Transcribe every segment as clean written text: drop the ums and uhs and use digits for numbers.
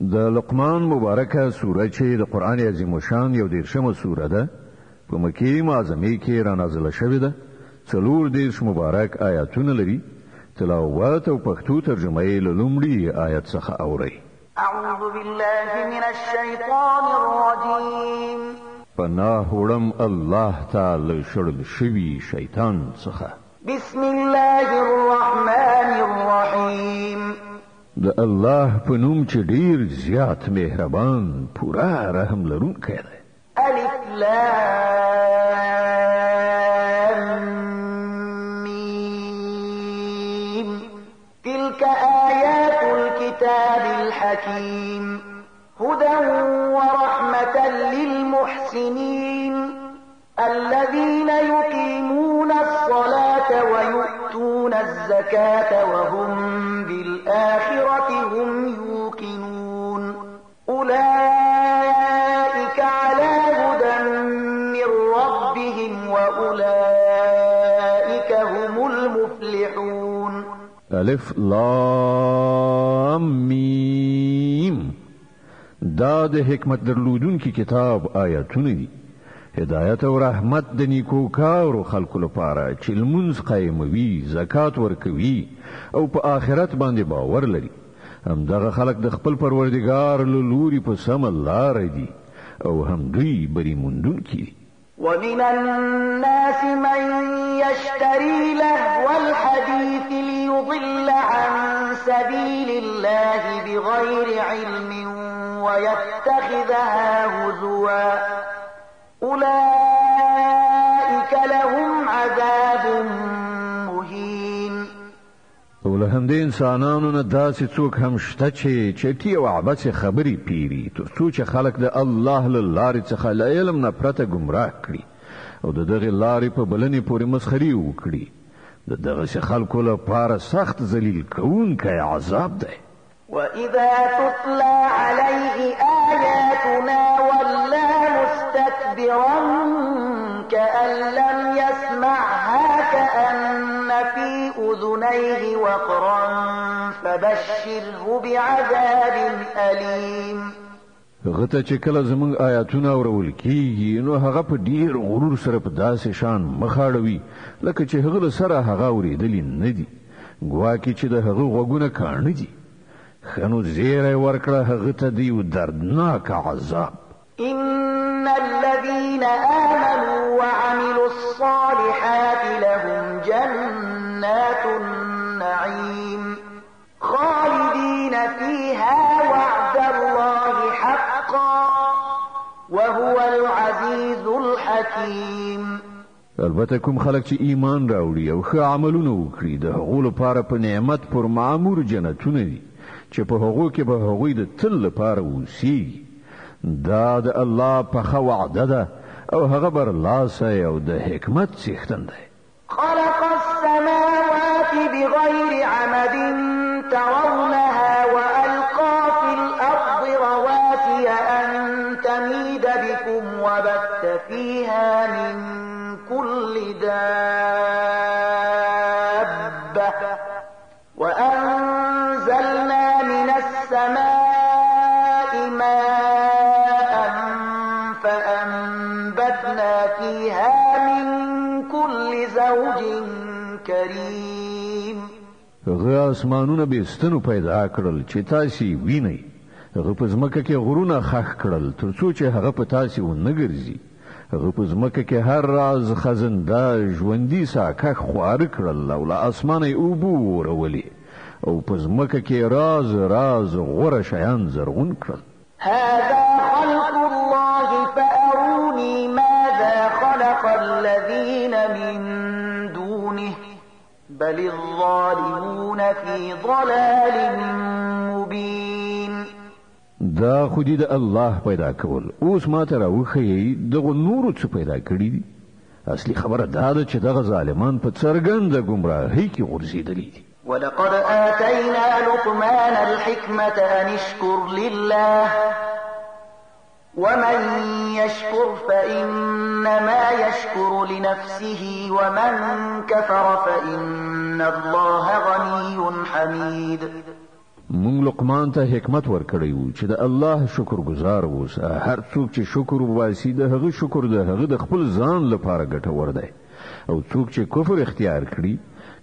د لقمان مبارکه سوره چې د قرآن عظیم الشان یو دېرشمه سوره ده، په مکې معظمې کې رانازله شوې ده، 34 مبارک آیاتونه لري، تلاوت او پښتو ترجمه یې له لومړي آیت څخه اورئ. أعوذ بالله من الشيطان الرجيم. پناه وړم الله ته له شړل شوي شیطان څخه. بسم الله الرحمن الرحيم. د الله په نوم چې ډیر زیات مهربان، پوره رحم لرونکی دی. ألف لام ميم. تلك آيات الكتاب الحكيم، هدى ورحمة للمحسنين، الذين يقيمون الصلاة ويؤتون الزكاة وهم بالآخرة هم يوقنون، أولئك على هدى من ربهم وأولئك هم المفلحون. الف لام میم. دا د حکمت درلودونکي کتاب آیاتونه دي، هدایت او رحمت د نیکو کارو خلکو لپاره چې لمونځ قایموي، زکات ورکوي او په آخرت باندې باور لري. همدغه خلک د خپل پروردګار له لوري په سمه لاره دي او هم دوی بری موندونکي دي. ومن الناس من يشتري لهو الحديث ليضل عن سبيل الله بغير علم ويتخذها هزوا، أولئك لهم عذاب مهين. او له همدې انسانانو نه داسې څوک هم شته چې چټي او عبثې خبرې پیري، تر څو چې خلک د الله له لارې څخه له علم نه پرته ګمراه کړي او د دغې لارې په بلنې پورې مسخرې وکړي. د دغسې خلکو لپاره سخت ذلیل کوونکی عذاب دی. وإذا تتلى عليه آياتنا ولى مستكبرا كأن لم يسمعها كأن في أذنيه وقرا فبشره بعذاب أليم. هغه ته چې کله زموږ آیاتونه اورول کیږي نو هغه په ډیر غرور سره په داسې شان مخ اړوي لکه چې هغه له سره هغه اورېدلي نه دي، ګواکې چې د هغه غوږونه کاڼه دي. ښه نو زیری ورکړه هغه ته د یو دردناک عذاب. إن الذين آمنوا وعملوا الصالحات لهم جنات النعيم خالدين فيها وعد الله حقا وهو العزيز الحكيم. البته کوم خلک چې ایمان راوړي او ښه عملونه وکړي، د هغو لپاره په نعمت پر معمور جنتونه دي چې په هغو کې به هغوی د تل لپاره اوسیږي. دا د الله پخه وعده ده او هغه برلاسی او د حکمت څښتن دی. خلق السماوات بغير عمد ترونها وألقى في الأرض رواسي أن تميد بكم وبث فيها من كل دابة وأنزلنا من السماء ماء فأنبتنا فيها من كل زوج كريم. هغه اسمانونه بې ستنو پیدا کړل چې تاسې وینئ. هغه په ځمکه کې غرونه ښخ کړل تر څو چې هغه په تاسې ونه ګرځي. هغه په ځمکه کې هر راز خزنده ژوندي ساکښ خواره کړل او له اسمانه یې اوبه وورولې او په ځمکه کې راز راز غوره شیان زرغون کړل. هذا خلق الله فأروني ماذا خلق الذين من دونه بل الظالمون في ضلال مبين. دا خو دي د الله پیدا کول، اوس ما ته راوښیئ دغو نورو څه پیدا کړي دي. اصلي خبره دا ده چې دغه ظالمان په څرګنده ګمراهۍ کې غورځېدلي دي. ولقد آتينا لقمان الحكمة أن اشكر لله ومن يشكر فإنما يشكر لنفسه ومن كفر فإن الله غني حميد. مونږ لقمان ته حکمت ورکړی وو چې د الله شکر ګزار اوسه. هر څوک چې شکر وباسي، د هغه شکر د هغه د خپل ځان لپاره ګټور دی، او څوک چې کفر اختیار کړي،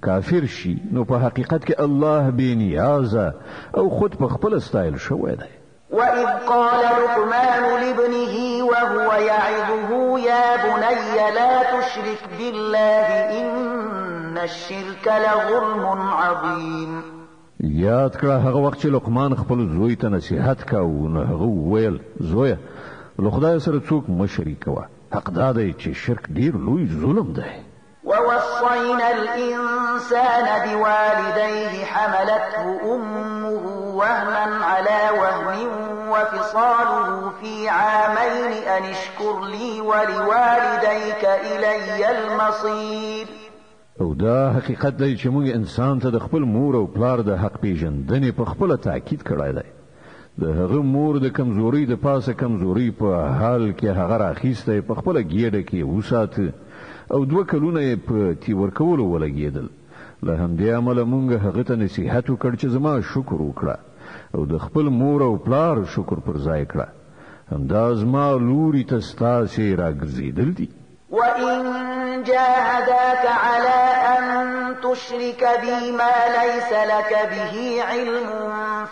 کافر شي، نو په حقیقت کې الله بې نیازه او خود په خپله ستایل شوی دی. وإذ قال لقمان لابنه وهو يعظه يا بني لا تشرك بالله إن الشرك لظلم عظيم. یاد کړه هغه وخت چې لقمان خپل زوی ته نصیحت کاوه، نو هغه وویل: زویه، له خدای سره څوک مه شریکوه، حق دا دی چې شرک ډیر لوی ظلم دی. ووصينا الإنسان بوالديه حملته أمه وهنا على وهن وفصاله في عامين أن اشكر لي ولوالديك إلي المصير. او دا حقیقت دی چې موږ انسان ته د خپل مور او پلار د حق پیژندنې په خپله تاکید کړی دی. د هغه مور د کمزورۍ د پاسه کمزورۍ په حال کې هغه راخیستی، په خپله ګیډه کې وساته او 2 کلونه یې په تی ورکولو ولګېدل. له همدې امله مونږ هغه ته نصیحت وکړ چې زما شکر وکړه او د خپل مور او پلار شکر پر ځای کړه، همدا زما لوري ته ستاسې راګرځېدل دي. وإن جاهداك على أن تشرك بي ما ليس لك به علم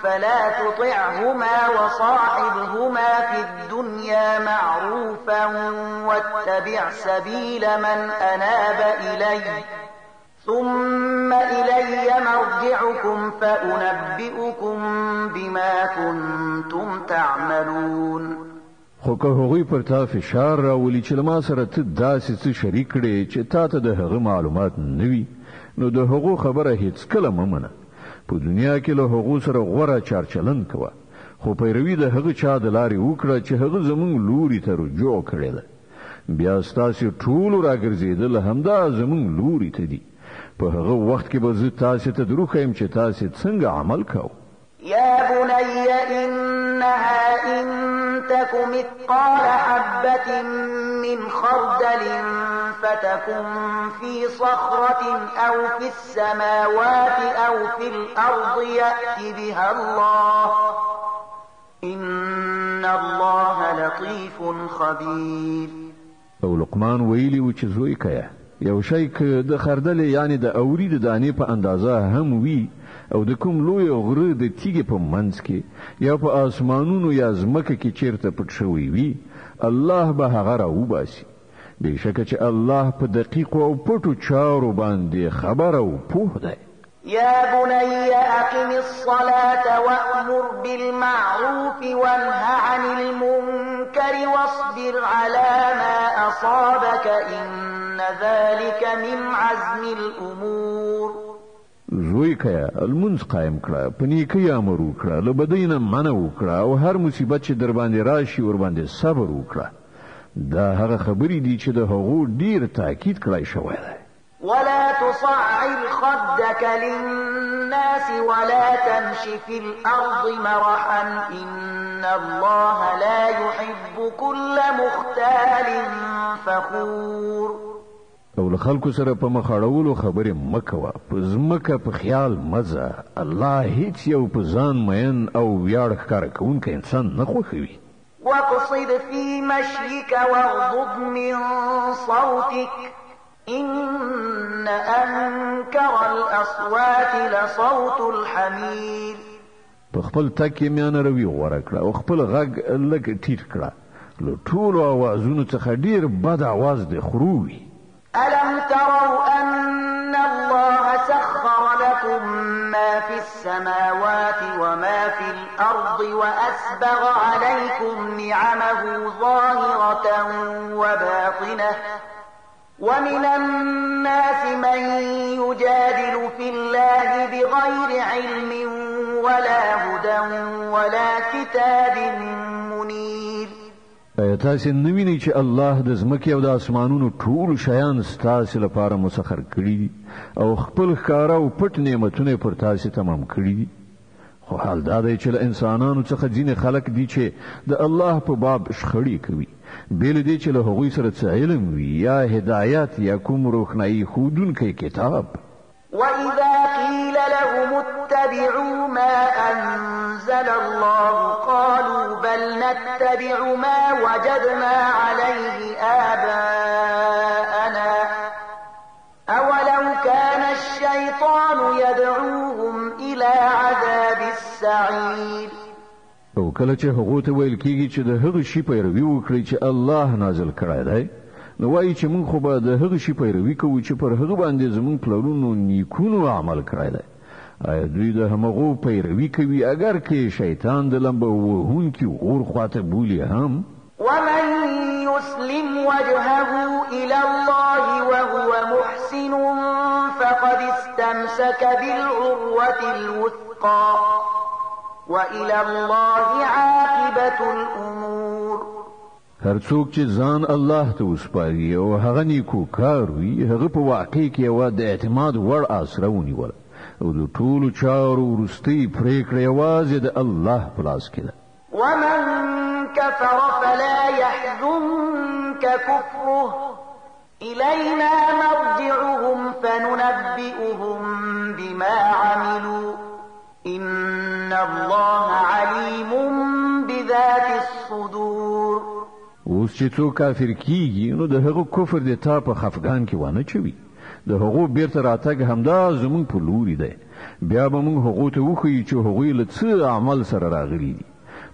فلا تطعهما وصاحبهما في الدنيا معروفا واتبع سبيل من أناب إلي ثم إلي مرجعكم فأنبئكم بما كنتم تعملون. خو که هغوی پر تا فشار راولي چې له ما سره ته داسې څه شریک کړې چې تا ته د هغه معلومات نه وي، نو د هغو خبره هیڅکله مه منه. په دنیا کې له هغو سره غوره چارچلند کوه، خو پیروي د هغه چا د لارې وکړه چې هغه زمونږ لوري ته رجوع کړې ده. بیا ستاسې ټولو راګرځېدل همدا زمونږ لوري ته دي. په هغه وخت کې به زه تاسې ته دروښیم چې تاسې څنګه عمل کاوه. يا بني إنها إن تك مثقال حبة من خردل فتكن في صخرة أو في السماوات أو في الأرض يأت بها الله إن الله لطيف خبير. او لقمان ویلی و چې زوی کیه، یو شی که د خردلې، یعنی د اوري د دانې په اندازه هم وي، او د کوم لوی غره د تیږې په منځ کې یا په آسمانونو یا ځمکه کې چیرته پټ شوی وي، الله به هغه راوباسي. بېشکه چې الله په دقیقو او پټو چارو باندې خبر او پوه دی. يا بني أقم الصلاة وأمر بالمعروف وانه عن المنكر واصبر على ما أصابك إن ذلك من عزم الأمور. زوی کیا، لمونځ قایم کړه، په نیکۍ امر وکړه، له بدۍ نه منع وکړه، او هر مصیبت چې در باندې راشي، ورباندې صبر وکړه. دا هغه خبرې دي چې د هغو ډیر تاکید کړای شوی دی. ولا تصعر خدك للناس ولا تمش في الأرض مرحا إن الله لا يحب كل مختال فخور. او له خلکو سره په مخ اړولو خبرې مه کوه، په ځمکه په خیال مه ځه. الله هیڅ یو په ځان مین او ویاړ ښکاره کوونکی انسان نه خوښوي. واقصد في مشيك واغضض من صوتك إن أنكر الأصوات لصوت الحمير. په خپل تګ کې میانه روي غوره کړه او خپل غږ لږ ټیټ کړه. له ټولو اوازونو څخه ډیر بد اواز د خرو وي. ألم تروا أن الله سخر لكم ما في السماوات وما في الأرض وأسبغ عليكم نعمه ظاهرة وباطنة ومن الناس من يجادل في الله بغير علم ولا هدى ولا كتاب منير. ایا تاسې نه وینئ چې الله د ځمکې او د اسمانونو ټول شیان ستاسې لپاره مسخر کړي دي او خپل ښکاره او پټ نعمتونه پر تاسې تمام کړي دي؟ خو حال دا دی چې له انسانانو څخه ځینې خلک دي چې د الله په باب شخړې کوي، بې له دې چې له هغوی سره څه علم وي یا هدایت یا کوم روښنایي ښودونکی کتاب. وإذا قيل لهم اتبعوا ما أنزل الله قالوا بل نتبع ما وجدنا عليه آباءنا أولو كان الشيطان يدعوهم إلى عذاب السعير. او کله چې هغو ته ویل کیږي چې د هغه شي پیروي وکړي چې الله نازل کړی دی، نو وایي چې موږ خو به د هغه شي پیروي کوو چې پر هغه باندې زموږ پلرونو نیکونو عمل کړی دی. آیا دوی د همغو پیروي کوي اگر که شیطان د لمبه وهونکي اور خواته بولي هم؟ ومن يسلم وجهه إلى الله وهو محسن فقد استمسك بالعروة الوثقى وإلى الله عاقبة الأمور. هر څوک چې ځان الله ته وسپاري او هغه نیکوکار وي، هغه په واقع کې یوه د اعتماد وړ آسره ونیوله او د ټولو چارو وروستۍ پرېکړه یوازې د الله په لاس کې ده. ومن كفر فلا يحزنك كفره إلينا مرجعهم فننبئهم بما عملوا إن الله عليم بذات الصدور. اوس چې څوک کافر کیږي نو د هغه کفر د تا په خفګان کې وانه چوي. د هغو بیرته راتګ همدا زموږ په لوري دی. بیا به موږ هغو ته وښیو چې هغوی له څه عمل سره راغلي دي.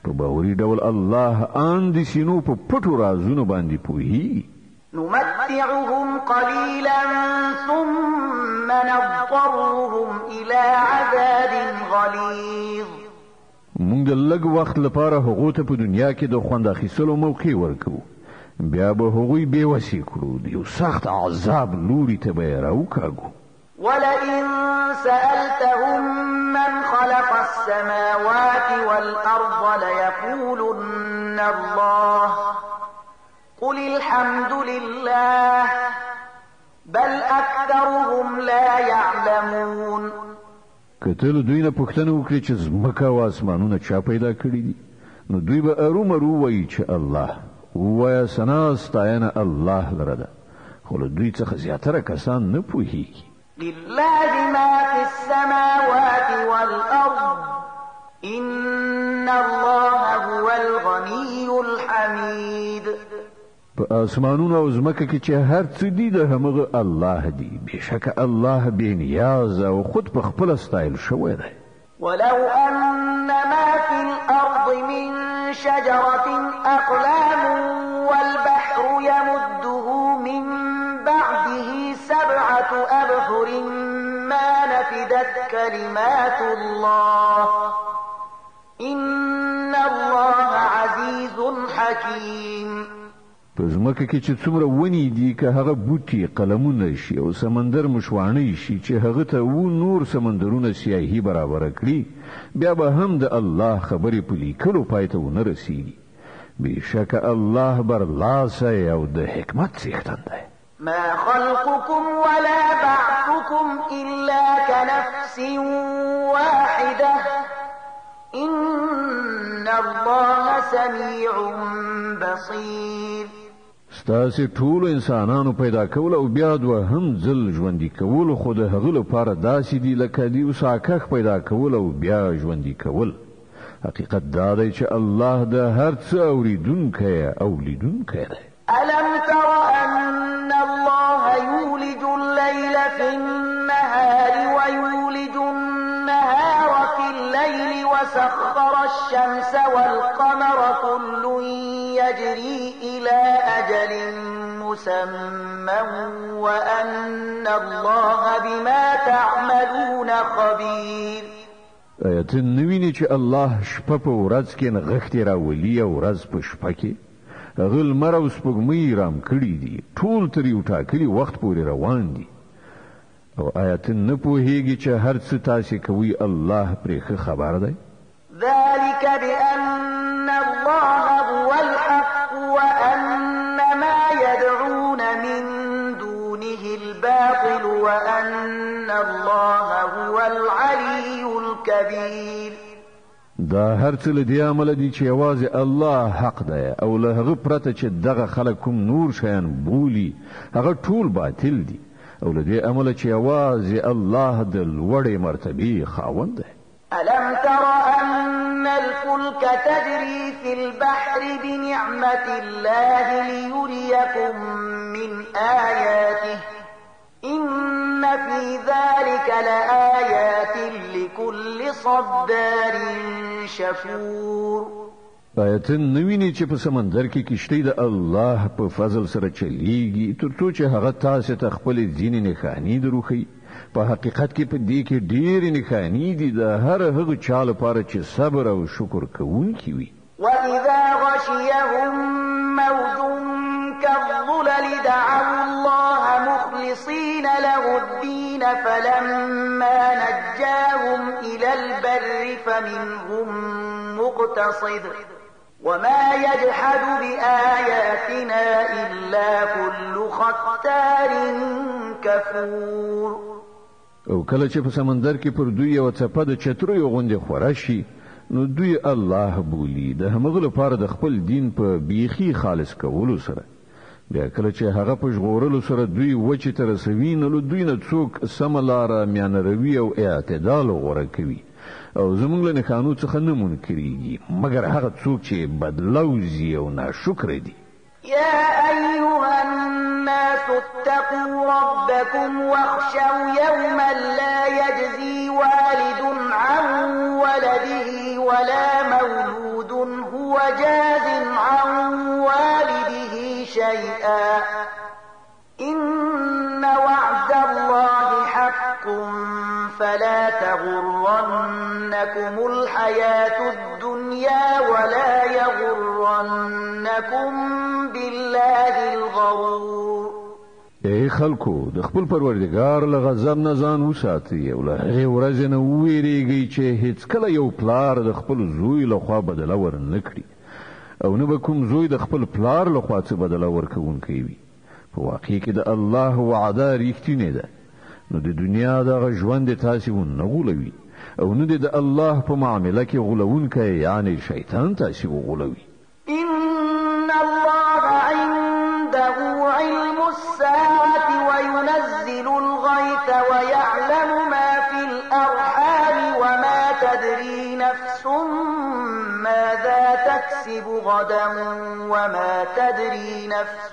په باوري ډول الله ان د سینو په پټو رازونو باندې پوهیږي. نمتعهم قليلا ثم نضطرهم إلى عذاب غليظ. موږ د لږ وخت لپاره هغو ته په دنیا کې د خوند اخیستلو موقع ورکوو، بیا به هغوی بېوسې کړو، د یو سخت عذاب لوري ته به یې راوکاږو. ولئن سألتهم من خلق السماوات والأرض ليقولن الله قل الحمد لله بل أكثرهم لا يعلمون. که ته له دوی نه پوښتنه وکړې چې ځمکه او اسمانونه چا پیدا کړي دي، نو دوی به ارومرو وایي چې الله. ووایه ثنا ستاینه الله لره ده، خو له دوی څخه زیاتره کسان نه پوهیږي. لله ما في السماوات والأرض إن الله هو الغني الحميد. په اسمانونو او ځمکه کې چې هر څه دي د همغه الله دي. بېشکه الله بې نیازه او خود په خپله ستایل شوی دی. ولو أن ما في الأرض من شجرة أقلام والبحر يمده من بعده 7 أبحر ما نفدت كلمات الله إن الله عزيز حكيم. په ځمکه کې چې څومره ونې دي، که هغه بوټي قلمونه شي او سمندر مشواڼۍ شي چې هغه ته و نور سمندرونه سیاهي برابره کړي، بیا به هم د الله خبرې په لیکلو پای ته ونه رسیږي. بېشکه الله برلاسی او د حکمت څښتن دی. ما خلقكم ولا بعثكم إلا كنفس واحدة إن الله سميع بصير. ستاسې ټولو انسانانو پیدا کول او بیا دوهم ځل ژوندي کول خو د هغه لپاره داسې دي لکه د یو ساکښ پیدا کول او بیا ژوندي کول. حقیقت دا دی چې الله د هر څه اورېدونکی او لیدونکی دی. ألم تر أن الله يولج الليل في النهار ويولج النهار في الليل وسخر الشمس والقمر كل يجري إلى أجل مسمى وأن الله بما تعملون خبير. آیا ته نه وینې چې الله شپه په ورځ کې نغښتې راولي او ورځ په شپه کې؟ هغه لمر او سپوږمۍ رام کړي دي، ټول تر یو ټاکلي وخت پورې روان دي. او آیا ته نه پوهیږي چې هر څه تاسې کوئ الله پرې ښه خبر دی؟ ذلك بأن الله هو الحق وأن ما يدعون من دونه الباطل وأن الله هو العلي الكبير. دا هر څه له دې امله دي چې یوازې الله حق دی او له هغه پرته چې دغه خلک کوم نور شیان بولي هغه ټول باطل دي، او له دې امله چې یوازې الله د لوړې مرتبې خاوند دی. ألم تر أن الفلك تجري في البحر بنعمة الله ليريكم من آياته إن في ذلك لآيات لكل صبار شكور. آیا ته نه وینې چې په سمندر کې کښتۍ د الله په فضل سره چلیږي، ترڅو چې هغه تاسو ته خپلې ځینې نښانې دروښيي؟ په حقیقت کې په دې کې ډېرې نښانې دي د هر هغه چا لپاره چې صبر او شکر کوونکي وي. وإذا غشيهم موج كالظلل دعوا الله مخلصين له الدين فلما نجاهم إلى البر فمنهم مقتصد وما يجحد بآياتنا إلا كل ختار كفور. او کله چې په سمندر کې پر دوی یوه څپه د چتریو غوندې خوره شي، نو دوی الله بولي د همغه لپاره د خپل دین په بیخي خالص کولو سره. بیا کله چې هغه په ژغورلو سره دوی وچې ته رسوي، نو له دوی نه څوک سمه لاره، میانه روي او اعتدال غوره کوي او زموږ له نښانو څخه نه منکرېږي، مګر هغه څوک چې بدلوزي او ناشکره دي. يا أيها الناس اتقوا ربكم واخشوا يوما لا يجزي والد عن ولده ولا مولود هو جاز عن والده شيئا إن وعد الله حق فلا تغرنكم الحياة الدنيا ولا يغرنكم بالله الغرور. ای خلکو، د خپل پروردګار له غضب نه ځان وساتئ او له هغې ورځې نه وویریږئ چې هیڅکله یو پلار د خپل زوی له خوا بدله ورنه کړي او نه به کوم زوی د خپل پلار له خوا څه بدله ورکوونکی وي. په واقع کې د الله وعده ریښتینې ده، نو د دنیا دغه ژوند دې تاسې ونه غولوي او نه دې د الله په معامله کې غولوونکی یعنې شیطان تاسې وغولوي. إن الله عنده علم الساعة وينزل الغيث ويعلم ما في الأرحام وما تدري نفس ماذا تكسب غدا وما تدري نفس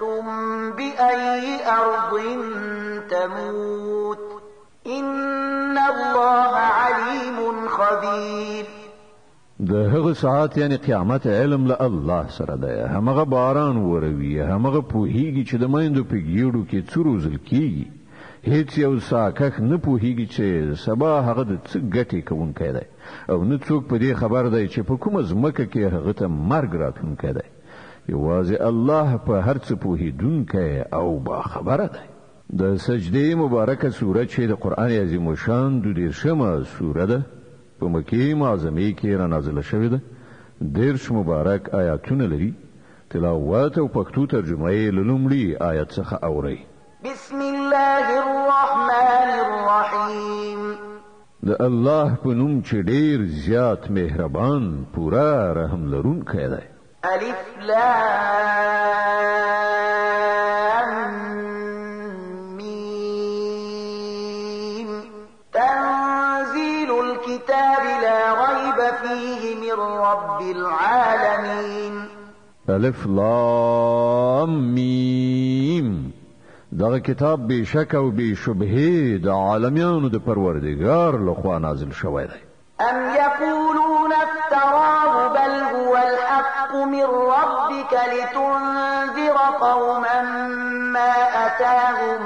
بأي أرض تموت إن الله عليم خبير. د هغه ساعت یعنی قیامت علم له الله سره دی. همغه باران وروي، همغه پوهیږي چې د میندو په ګیډو کې څه روزل کیږي. هیڅ یو ساکښ نه پوهیږي چې سبا هغه د څه ګټې کوونکی دی او نه څوک په دې خبر دی چې په کومه ځمکه کې هغه ته مرګ راتلونکی دی. یوازې الله په هر څه پوهیدونکی او باخبره دی. د سجدې مبارکه سوره چې د قرآن عظیم الشان 32مه سوره ده، په مکې معظمې کې را نازله شوې ده. 30 مبارک آیاتونه لري. تلاوت او پښتو ترجمه یې له لومړي آیت څخه اورئ. بسم الله الرحمن الرحیم. د الله په نوم چې ډیر زیات مهربان، پوره رحم لرونکی دی. الف لام میم. تنزيل الكتاب لا ريب فيه من رب العالمين. الف لام میم. دغه کتاب بې شک او بې شبهې د عالمیانو د پروردګار لخوا نازل شوی دی. أم يقولون افتراه بل هو الحق من ربك لتنذر قوما ما أتاهم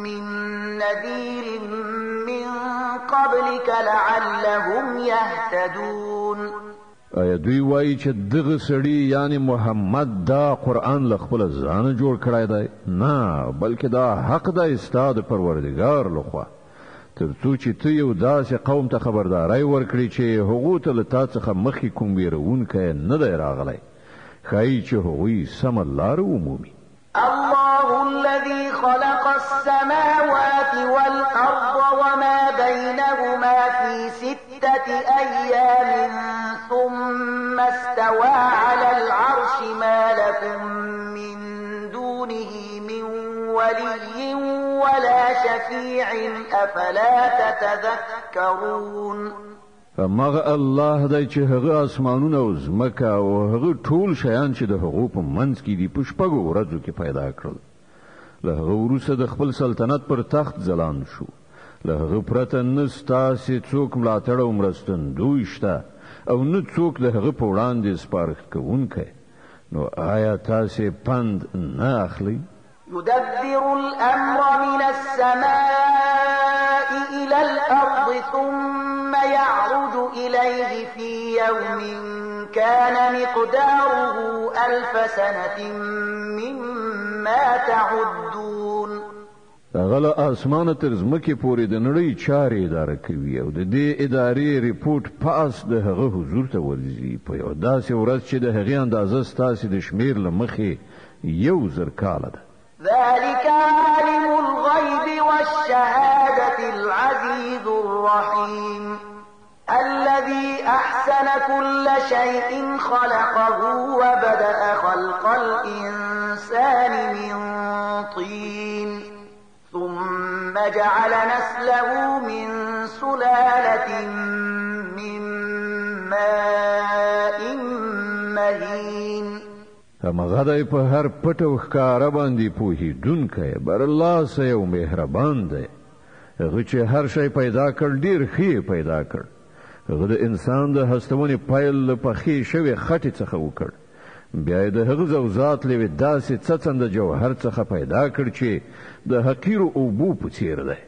من نذير من قبلك لعلهم يهتدون. آیا دوی وایي چې دغه سړي یعنی محمد دا قرآن له خپل ځانه جوړ کړی دی؟ نه، بلکې دا حق دی ستا د پروردګار لخوا، تر څو چې ته یو داسې قوم ته خبرداری ورکړې چې هغو ته له تا څخه مخکې کوم ویرونکی نه دی راغلی. ښایي چې هغوی سمه لاره ومومي. الله الذي خلق السماوات والأرض وما بينهما في 6 أيام ثم استوى على العرش ما لكم من دونه من ولي ولا شفيع أفلا تتذكرون. همغه الله دی چې هغه اسمانونه او ځمکه او هغه ټول شیان چې د هغو په منځ کې دي په شپږو ورځو کې پیدا کړل. له هغه وروسته د خپل سلطنت پر تخت ځلاند شو. له هغه پرته نه ستاسې څوک ملاتړ او مرستندوی شته او نه څوک د هغه په وړاندې سپارښت کوونکی. نو آیا تاسې پند نه اخلئ؟ يدبر الأمر من السماء إلى الأرض ثم يعرج إليه في يوم كان مقداره 1000 سنة مما تعدون. هغه له اسمانه تر ځمکې پورې د نړۍ چارې اداره کوي او د دې ادارې رپورټ پاس د هغه حضور ته ورځي په یو داسې ورځ چې د هغې اندازه ستاسې د شمېر له مخې 1000 کاله ده. ذلك عالم الغيب والشهادة العزيز الرحيم الذي أحسن كل شيء خلقه وبدأ خلق الإنسان من طين ثم جعل نسله من سلالة من ماء مهين. همغه دی په هر پټ او ښکاره باندې پوهېدونکی، برلاسی او مهربان دی. هغه چې هر شی پیدا کړ ډېر ښه یې پیدا کړ. هغه د انسان د هستونې پیل له پخې شوې خټې څخه وکړ، بیا یې د هغه زوزات له یوې داسې څڅنده جوهر څخه پیدا کړ چې د حقیرو اوبو په څېر دی.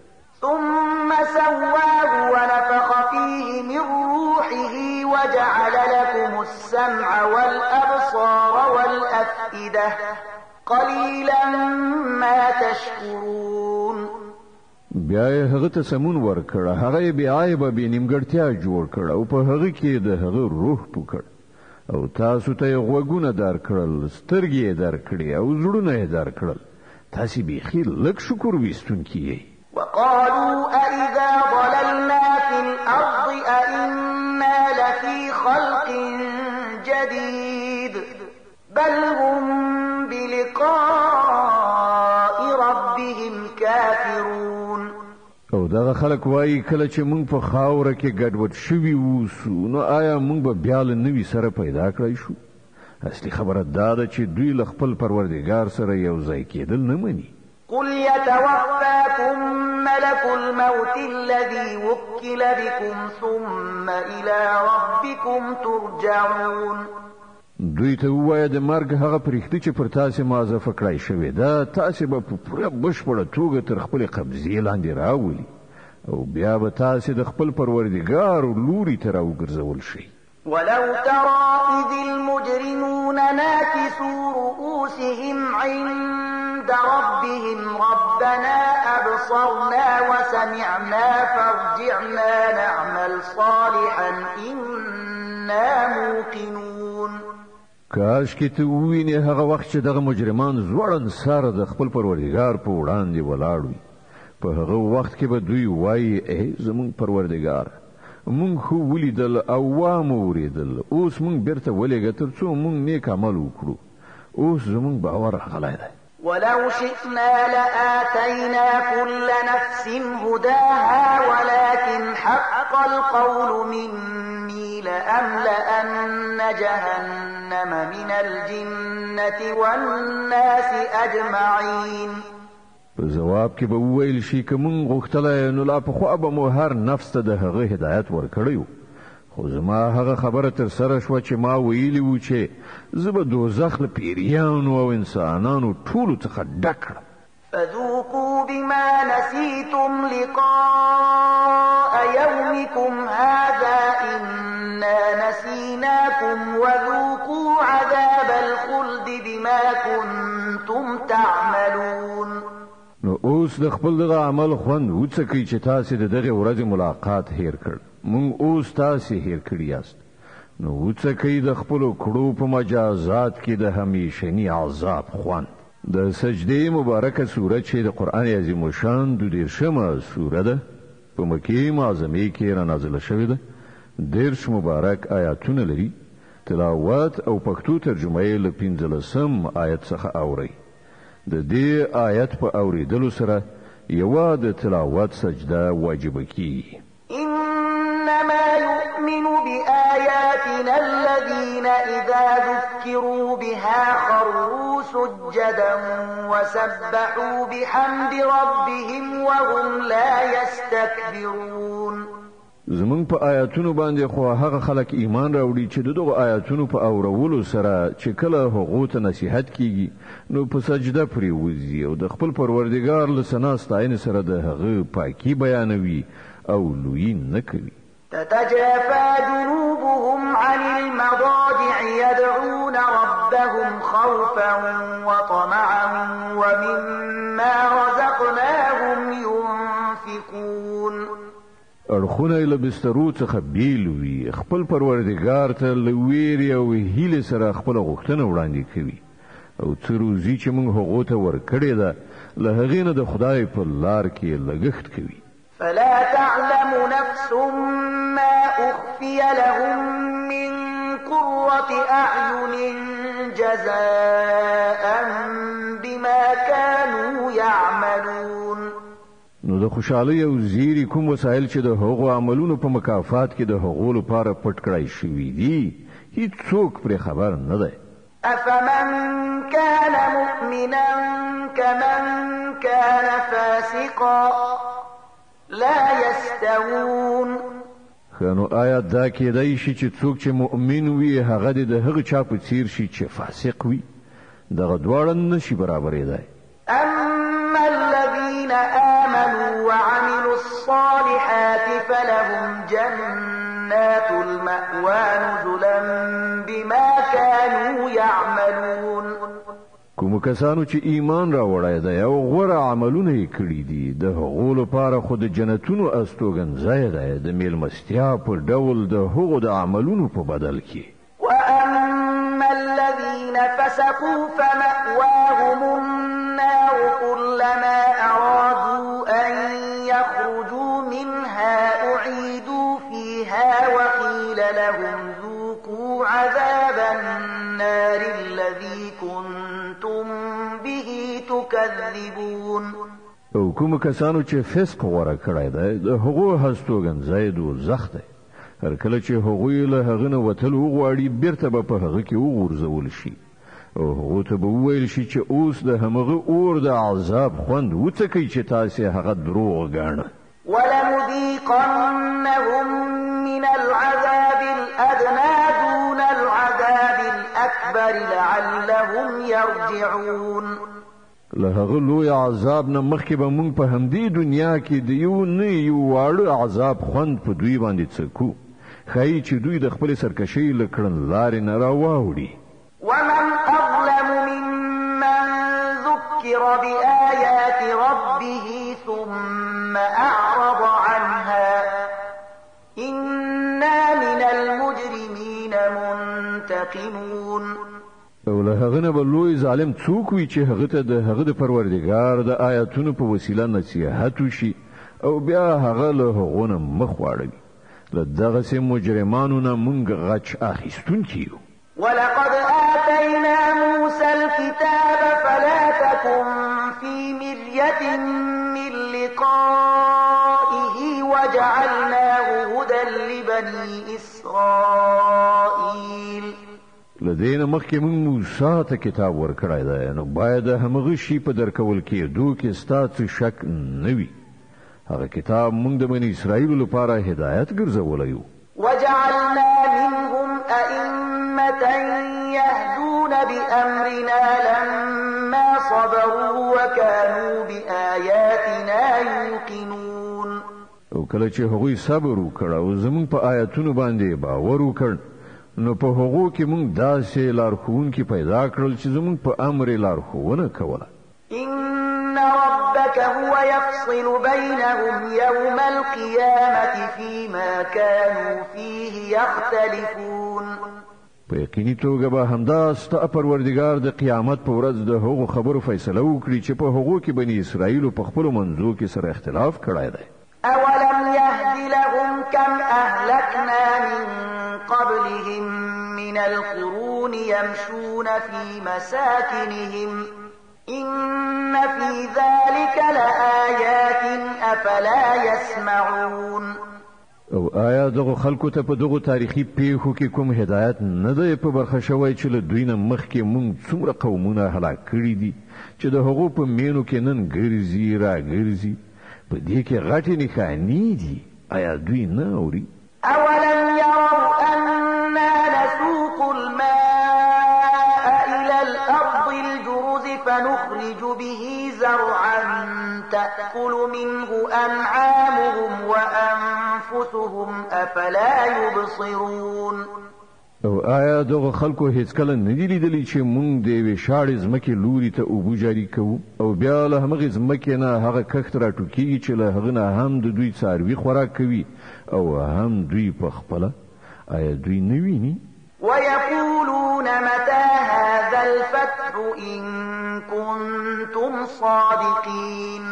ثم سواه ونفخ فيه من روحه وجعل لكم السمع والأبصار والأفئدة قليلا ما تشكرون. بیا یې هغه ته سمون ورکړ، هغه یې بې عیبه بې نیمګړتیا جوړ کړ او په هغه کې د هغه روح پو کړ او تاسو ته یې غوږونه درکړل، سترګې یې درکړې او زړونه یې درکړل. تاسې بیخي لږ شکر ویستونکي یئ. وقالوا أإذا ضللنا في الأرض أإنا لفي خلق جديد بل هم بلقاء ربهم كافرون. او دغه خلک وایي کله چې موږ په خاوره کې ګډوډ شوي اوسو نو آیا موږ به بیا له نوي سره پیدا کړای شو؟ اصلي خبره دا ده چې دوی له خپل پروردګار سره یو ځای کېدل نه مني. قل يتوفاكم ملك الموت الذي وكل بكم ثم إلى ربكم ترجعون. دوی ته ووایه د مرګ هغه پرښتې چې پر تاسې موظفه کړای شوې ده تاسې به په پوره بشپړه توګه تر خپلې قبضې لاندې راولي او بیا به تاسې د خپل پروردګار لوري ته راوګرځول شئ. ولو ترى إذ المجرمون ناكسوا رؤوسهم عند ربهم ربنا أبصرنا وسمعنا فارجعنا نعمل صالحا إنا موقنون. کاش کې ته ووینې هغه وخت چې دغه مجرمان ځوړند سر د خپل پروردګار په وړاندې ولاړ وي. په هغه وخت کې به دوی وایي ای زموږ پروردګار، موږ خو ولیدل او وامو اورېدل، اوس موږ بیرته ولېږه تر څو موږ نیک عمل وکړو، اوس زموږ باور راغلی دی. ولو شئنا لآتينا كل نفس هداها ولكن حق القول مني لأملأن جهنم من الجنة والناس أجمعين. په ځواب کې به وویل شي که موږ غوښتلی نو لا پخوا به مو هر نفس ته د هغه هدایت ورکړی و، خو زما هغه خبره ترسره شوه چې ما ویلي وو چې زه به دوزخ له پیریانو او انسانانو ټولو څخه ډک کړم. فذوقوا بما نسيتم لقاء يومكم هذا إنا نسيناكم وذوقوا عذاب الخلد بما كنتم تعملون. نو اوس د خپل دغه عمل خوند وڅکئ چې تاسې د دغې ورځې ملاقات هېر کړ، موږ اوس تاسې هېر کړي یاست. نو وڅکئ د خپلو کړو په مجازات کې د همیشني عذاب خوند. د سجدې مبارکه سوره چې د قرآن عظیم الشان 32مه سوره ده، په مکې معظمې کې را نازله شوې ده. 30 مبارک آیاتونه لري. تلاوت او پښتو ترجمه یې له 15 آیت څخه اورئ. د دې آیت په اورېدلو سره یوه د تلاوت سجده واجبه کیږي. إنما يؤمن بآياتنا الذين إذا ذكروا بها خروا سجدا وسبحوا بحمد ربهم وهم لا يستكبرون. زمونږ په آیاتونو باندې خو هغه خلک ایمان راوړي چې د دغو آیاتونو په اورولو سره چې کله هغو ته نصیحت کیږي نو په سجده پرېوځي او د خپل پروردګار له ثنا ستاینې سره د هغه پاکي بیانوي او لویي نه کوي. تتجافى جنوبهم عن المضاجع يدعون ربهم خوفا وطمعا ومما رزقناهم ينفقون. اړخونه یې له بسترو څخه بیل وي، خپل پروردګار ته له ویرې او هیلې سره خپله غوښتنه وړاندې کوي او څه روزي چې موږ هغو ته ورکړې ده له هغې نه د خدای په لار کې لګښت کوي. فلا تعلم نفس ما أخفي لهم من قرة أعين جزاء بما كانوا يعملون. نو د خوشحالۍ او زیري کوم وسایل چې د هغو عملونو په مکافات کې د هغو لپاره پټ کړای شوي دي، هیڅوک پرې خبر نه دی. أفمن كان مؤمنا كمن كان فاسقا لا يستوون. ښه نو آیا دا کیدای شي چې څوک چې مؤمن وي هغه دې د هغه چا په څیر شي چې فاسق وي؟ دغه دواړه نشي برابرېدای. أما الذين آمنوا وعملوا الصالحات فلهم جنات المأوى نزلا بما كانوا يعملون. کومو کسانو چې ایمان راوړی دی او غوره عملونه یې کړي دي، د هغو لپاره خو د جنتونو استوګنځای دی، د میلمستیا په ډول د هغو د عملونو په بدل کې. وأما الذين فسقوا فمأواهم النار كلما أرادوا أن يخرجوا منها أعيدوا فيها وقيل لهم ذوقوا عذاب النار الذي كنتم به تكذبون. او کوم کسانو چې فسق غوره کړی دی د هغو هستوګنځای دوزخ دی. هر کله چې هغوی له هغه نه وتل وغواړي بیرته به په هغه کې وغورځول شي او هغو ته به وویل شي چې اوس د همغه اور د عذاب خوند وڅکئ چې تاسې هغه دروغ ګاڼه. ولنذيقنهم من العذاب الأدنى دون العذاب الأكبر لعلهم يرجعون. له هغه لوی عذاب نه مخکې به موږ په همدې دنیا کې د یو نه یو واړه عذاب خوند په دوی باندې څکو، ښایي چې دوی د خپلې سرکشۍ له کړنلارې نه راواوړي. ومن أظلم ممن ذكر بآيات ربه ثم أعرض عنها إنا من المجرمين منتقمون. او له هغه نه به لوی ظالم څوک وي چې هغه ته د هغه د پروردګار د آیاتونو په وسیله نصیحت وشي او بیا هغه له هغو نه مخ واړوي. له دغسې مجرمانو نه موږ غچ اخیستونکي یو. ولقد آتينا موسى الكتاب فلا تكن في مرية من لقائه وجعلناه هدى لبني إسرائيل. له دې نه مخکې موږ موسی ته کتاب ورکړی دی، نو باید د همغه شي په درکول کېدو کې ستا څه شک نه وي. هغه کتاب موږ د بني اسرائیلو لپاره هدایت ګرځولی و. وجعلنا منهم أئمة يهدون بأمرنا لما صبروا وكانوا بآياتنا يوقنون. او کله چې هغوی صبر وکړ او زموږ په آیاتونو باندې باور وکړ، نو په هغو کې موږ داسې لارښوونکي پیدا کړل چې زموږ په امر یې لارښوونه کوله. إن ربك هو يفصل بينهم يوم القيامة فيما كانوا فيه يختلفون. په یقیني توګه به همدا ستا پروردګار د قیامت په ورځ د هغو خبرو فیصله وکړي چې په هغو کې بني اسرائیلو په خپلو منځو کې سره اختلاف کړی دی. أولم يهد لهم كم أهلكنا من قبلهم من القرون يمشون في مساكنهم إن في ذلك لآيات أفلا يسمعون. او آیا دغو خلکو ته په دغو تاریخي پیښو کې کوم هدایت نه دی په برخه شوی چې له دوی نه مخکې مونږ څومره قومونه هلاک کړي دي چې د هغو په مینو کې نن ګرځي را ګرځي؟ په دې کې غټې نښانې دي، آیا دوی نه اوري؟ أولم يروا أنا نسوق الماء إلى الأرض الجرز فنخرج به زرعا تأكل منه أنعامهم وأنفسهم أفلا يبصرون. او آیا دغه خلکو هیڅکله نه دي لیدلي چې مونږ د یوې شاړې ځمکې لوري ته اوبه جاري کوو او بیا له همغې ځمکې نه هغه کښت راټوکېږي چې له هغه نه هم د دوی څاروي خوراک کوي او هم دوی په خپله؟ آیا دوی نه ویني؟ ويقولون متى هذا الفتح إن كنتم صادقين.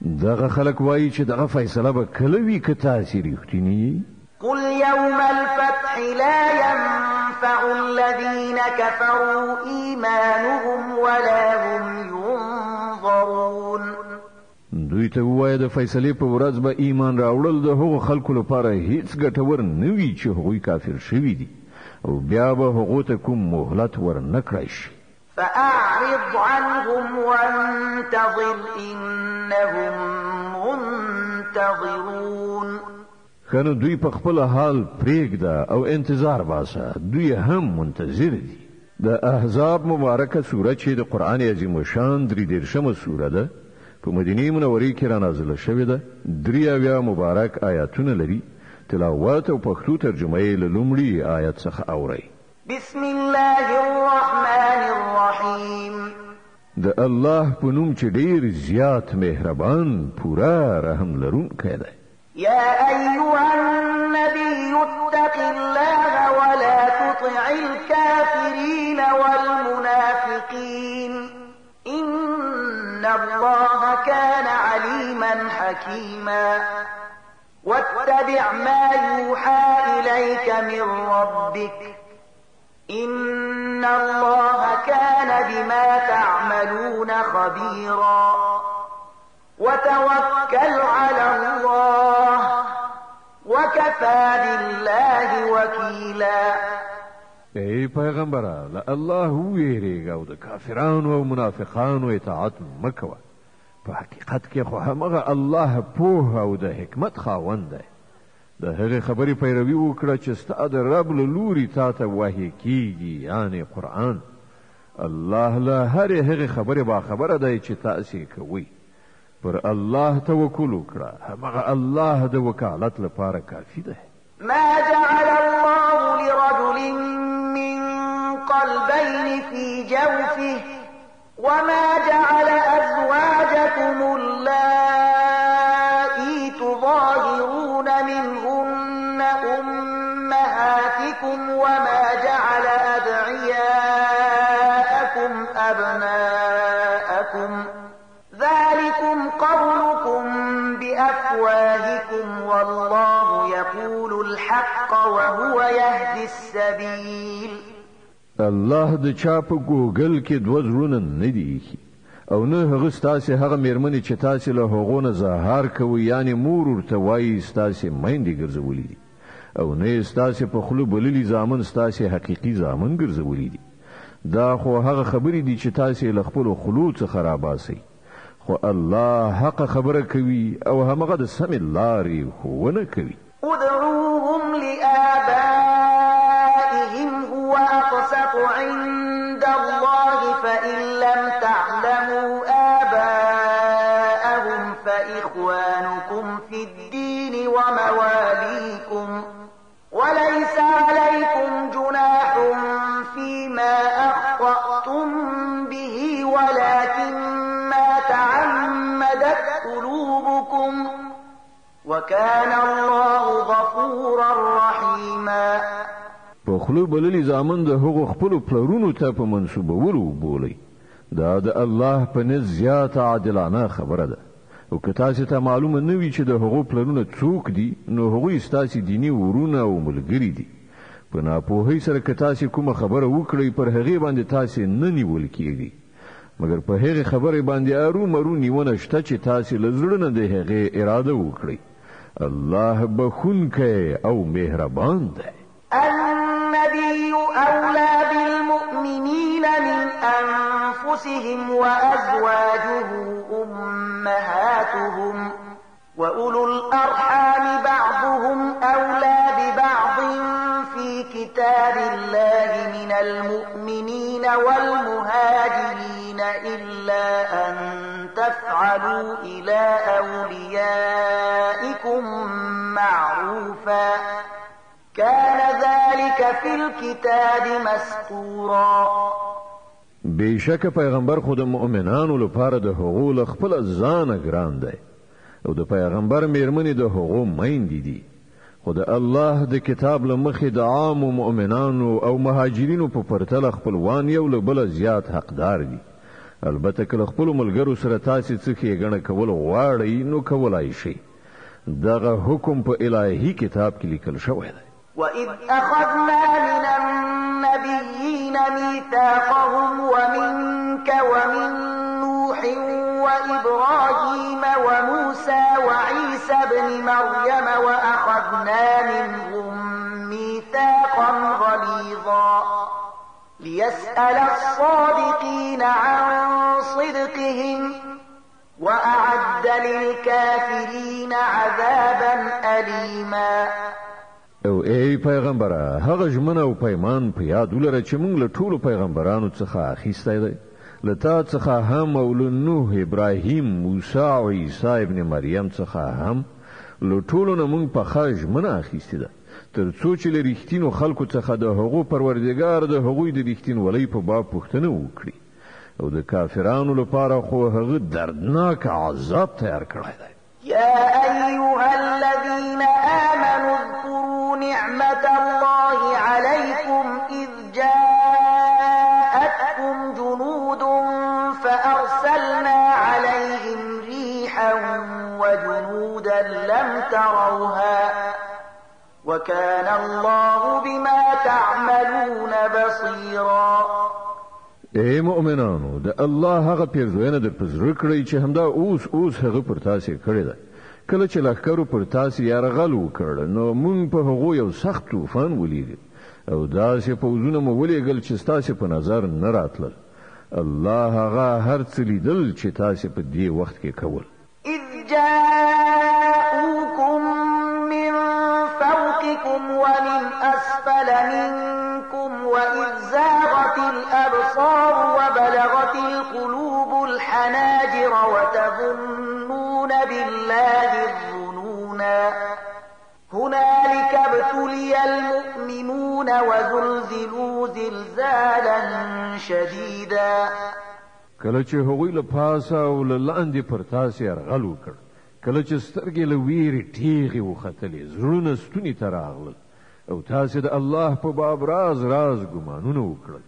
دغه خلک وایي چې دغه فیصله به کله وي که تاسې رښتیني یئ؟ قل يوم الفتح لا ينفع الذين كفروا إيمانهم ولا هم ينظرون. دوی ته ووایه د فیصلې په ورځ به ایمان راوړل د هغو خلکو لپاره هیڅ ګټور نه وي چې هغوی کافر شوي دي، او بیا به هغو ته کوم مهلت ورنه کړای شي. فأعرض عنهم وانتظر إنهم منتظرون. ښه نو دوی په خپل حال پرېږده او انتظار باسه، دوی هم منتظر دي. د احزاب مبارکه سوره چې د قرآن عظیم شان 33مه سوره ده، په مدینه منورې کې را نازله شوې ده، 73 مبارک آیاتونه لري. تلاوت او پښتو ترجمه یې له لومړي آیت څخه اورئ. بسم الله الرحمن الرحیم. د الله په نوم چې ډیر زیات مهربان پوره رحم لرونکی دی. يا أيها النبي اتق الله ولا تطع الكافرين والمنافقين إن الله كان عليما حكيما. واتبع ما يوحى إليك من ربك إن الله كان بما تعملون خبيرا. وتوكل على الله وكفى بالله وكيلا. ای پیغمبره، له الله وویریږه او د کافرانو او منافقانو اطاعت مه کوه. په حقیقت کې خو همغه الله پوه او د حکمت خاوند دی. د هغې خبرې پیروي وکړه چې ستا د رب له لوري تا ته وحي کیږي، یعنې قرآن. الله له هرې هغې خبرې باخبره دی چې تاسې کوئ. پر الله توکل وکړه، همغه الله د وکالت لپاره کافي دی. ما جعل الله لرجل من قلبين في جوفه وما جعل أزواجكم اللائي تظاهرون منهن أمهاتكم وما جعل أدعياءكم أبناءكم ذلكم قولكم بأفواهكم والله يقول الحق وهو يهدي السبيل. الله د چا په ګوګل کې دوه زړونه نه دي ایښي، او نه هغه ستاسې هغه میرمنې چې تاسې له هغو نه ظهار کوئ، یعنې مور ورته وایي، ستاسې میندې ګرځولي دي، او نه یې ستاسې په خوله بللي زامن ستاسې حقیقي زامن ګرځولي دي. دا خو هغه خبرې دي چې تاسې له خپلو خولو څخه راباسئ، خو الله حق خبره کوي او همغه د سمې لارې ښوونه کوي. ادعوهم لآبائهم هو أقسط عند الله فإن لم تعلموا آباءهم فإخوانكم في الدين ومواليكم وليس عليكم جناح فيما أخطأتم به ولكن ما تعمدت قلوبكم وكان الله غفورا رحيما. په خوله بللي زامن د هغو خپلو پلرونو ته په منسوبولو بولئ. دا د الله په نزد زیاته عادلانه خبره ده. او که تاسې ته معلومه نه وي چې د هغو پلرونه څوک دي، نو هغوی ستاسې دیني ورونه او ملګري دي. په ناپوهۍ سره که تاسې کومه خبره وکړئ، پر هغې باندې تاسې نه نیول کیږئ. مګر په هغې خبرې باندې ارو مرو نیونه شته چې تاسې له زړه نه د هغې اراده وکړئ. الله بخښونکی او مهربان دی. النبي أولى بالمؤمنين من أنفسهم وأزواجه أمهاتهم وأولو الأرحام بعضهم أولى ببعض في كتاب الله من المؤمنين والمهاجرين إلا أن تفعلوا إلى أوليائكم معروفا كان ذلك في الكتاب مسطورا. بېشکه پیغمبر خو د مؤمنانو لپاره د هغو له خپله ځانه ګران دی، او د پیغمبر میرمنې د هغو میندې دي. خو د الله د کتاب له مخې د عامو مؤمنانو او مهاجرینو په پرتله خپلوان یو له بله زیات حقدار دي. البته که له خپلو ملګرو سره تاسې څه ښېګڼه کول غواړئ نو کولای شئ. دغه حکم په الهي کتاب کې لیکل شوی دی. وإذ أخذنا من النبيين ميثاقهم ومنك ومن نوح وإبراهيم وموسى وعيسى ابن مريم وأخذنا منهم ميثاقا غليظا ليسأل الصادقين عن صدقهم وأعد للكافرين عذابا أليما. او ای پیغمبره، هغه ژمنه او پیمان په یاد ولره چې موږ له ټولو پیغمبرانو څخه اخیستی دی، له تا څخه هم او له نوح، ابراهیم، موسی او عیسی ابن مریم څخه هم. له ټولو نه موږ پخه ژمنه اخیستې ده، تر څو چې له رښتینو خلکو څخه د هغو پروردګار د هغوی د رښتینولۍ په باب پوښتنه وکړي، او د کافرانو لپاره خو هغه دردناک عذاب تیار کړی دی. يا أيها الذين آمنوا اذكروا نعمة الله عليكم إذ جاءتكم جنود فأرسلنا عليهم ريحا وجنودا لم تروها وكان الله بما تعملون بصيرا. ای مؤمنانو، د الله هغه پیرزوینه در په زړه کړئ چې همدا اوس اوس هغه پر تاسې کړې ده. کله چې لښکرو پر تاسې یرغل وکړ نو موږ په هغو یو سخت طوفان ولیږه، او داسې پوځونه مو ولیږل چې ستاسې په نظر نه راتلل. الله هغه هر څه لیدل چې تاسې په دې وخت کې کول. إذ جاءوكم من فوقكم ومن أسفل منكم وإذ زاغت الأبصار وبلغت القلوب الحناجر وتظنون بالله الظنونا هنالك ابتلي المؤمنون وزلزلوا زلزالا شديدا. کله چې هغوی له پاسه او له لاندې پر تاسې یرغل وکړ، کله چې سترګې له ویرې ټیغې وختلې، زړونه ستوني ته راغلل، او تاسې د الله په باب راز راز ګمانونه وکړل.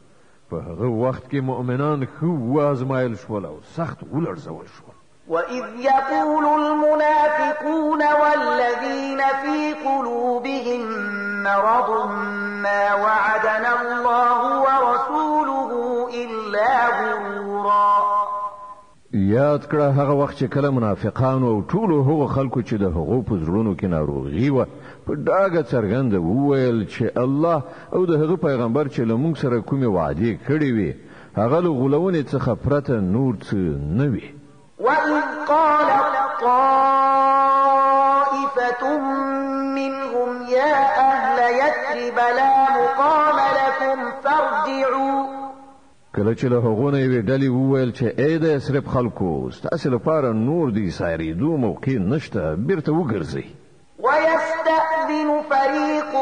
په هغه وخت کې مؤمنان ښه وازمایل شول او سخت ولړزول شول. وإذ يقول المنافقون والذين في قلوبهم مرض ما وعدنا الله ورسوله إلا غرورا. یاد کړه هغه وخت چې کله منافقانو او ټولو هغو خلکو چې د هغو په زړونو کې ناروغي وه په ډاګه څرګنده وویل چې الله او د هغه پیغمبر چې له موږ سره کومې وعدې کړې وې هغه له غولونې څخه پرته نور څه نه وي. وإذ قالت طائفة منهم يا أهل يثرب لا مقام لكم فارجعوا. کله چې له هغو نه یوې ډلې وویل چې ای د یثرب خلکو، ستاسې لپاره نور د ایسارېدو موقع نشته، بیرته وګرځئ. ويستأذن فريق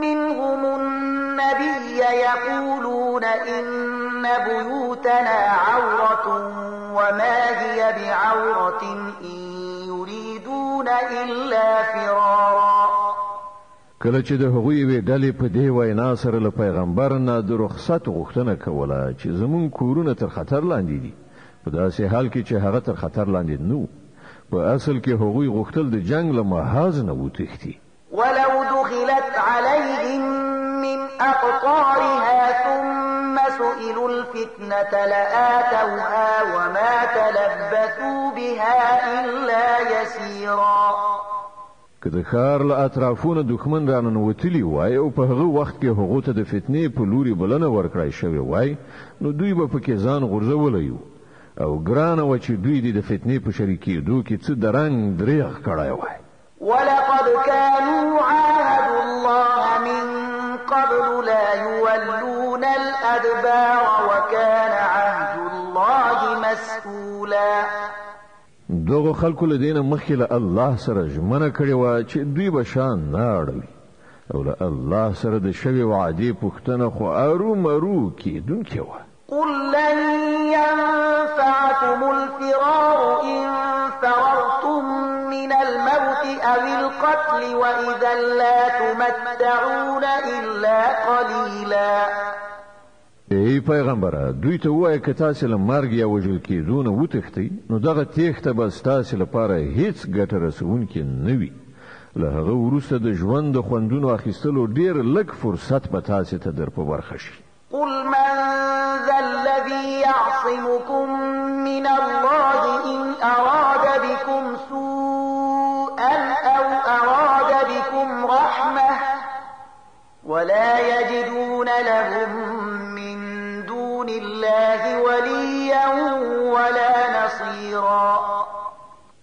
منهم النبي يقولون إن بيوتنا عورة وما هي بعورة إن يريدون إلا فرارا. کله چې د هغوی یوې ډلې په دې وینا سره له پیغمبر نه د رخصت غوښتنه کوله چې زموږ کورونه تر خطر لاندې دي، په داسې حال کې چې هغه تر خطر لاندې نه وو، په اصل کې هغوی غوښتل د جنګ له محاذ نه وتښتي. ولو دخلت عليهم من أقطارها ثم سئلوا الفتنة لآتوها وما تلبثوا بها إلا يسيرا. که د ښار له اطرافونو دښمن راننوتلي وای او په هغه وخت کې هغو ته د فتنې په لوري بلنه ورکړای شوې وای، نو دوی به پکې ځان غورځولی وو او ګرانه وه چې دوی دې د فتنې په شریکېدو کې څه درنګ درېغ کړی وای. ولقد كانوا عاهدوا الله من قبل لا يولون الأدبار وكان عهد الله مسؤولا. دغو خلکو له دې نه مخکې له الله سره ژمنه کړې وه چې دوی به شا نه اړوي، او له الله سره د شوې وعدې پوښتنه خو ارومرو کېدونکې وه. قل لن ينفعكم الفرار إن فررتم من الموت أو القتل وإذا لا تمتعون إلا قليلا. ای پیغمبره، دوی ته ووایه که تاسې له مرګ یا وژل کېدو نه وتښتئ، نو دغه تېښته به ستاسې لپاره هیڅ ګټه رسوونکې نه وي. له هغه وروسته د ژوند د خوندونو اخیستلو ډېر لږ فرصت به تاسې ته در په برخه شي. قل من ذا الذي يعصمكم من الله إن أراد بكم سوءا أو أراد بكم رحمة ولا يجدون لهم من دون الله وليا ولا نصيرا.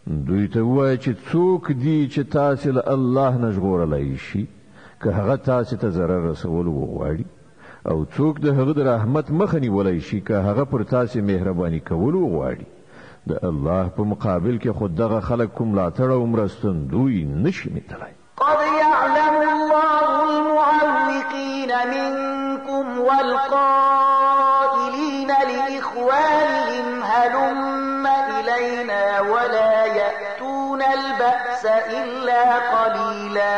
دوی ته ووایه چې څوک دي چې تاسې له الله نه ژغورلی شي که هغه تاسې ته ضرر رسول وغواړي، او څوک د هغه د رحمت مخه نیولی شي که هغه پر تاسې مهرباني کول وغواړي. د الله په مقابل کې خو دغه خلک کوم ملاتړ او مرستندوی نشي موندلی. قد يعلم الله المعوقين منكم والقائلين لإخوانهم هلم إلينا ولا يأتون البأس إلا قليلا.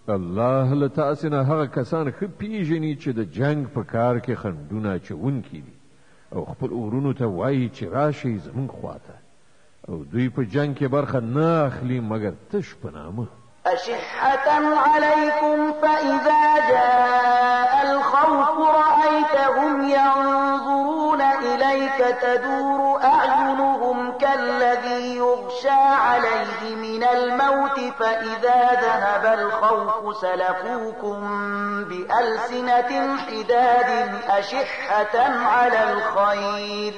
الله له تاسې نه هغه کسان ښه پیژني چې د جنګ په کار کې خنډونه اچوونکي دي او خپل ورونو ته وایي چې راشئ زموږ خواته، او دوی په جنګ کې برخه نه اخلي مګر تش په نامه. أشحة عليكم فإذا جاء الخوف رأيتهم ينظرون إليك تدور أعينهم كالذي يغشى عليه من الموت فإذا ذهب الخوف سلقوكم بألسنة حداد أشحة على الخير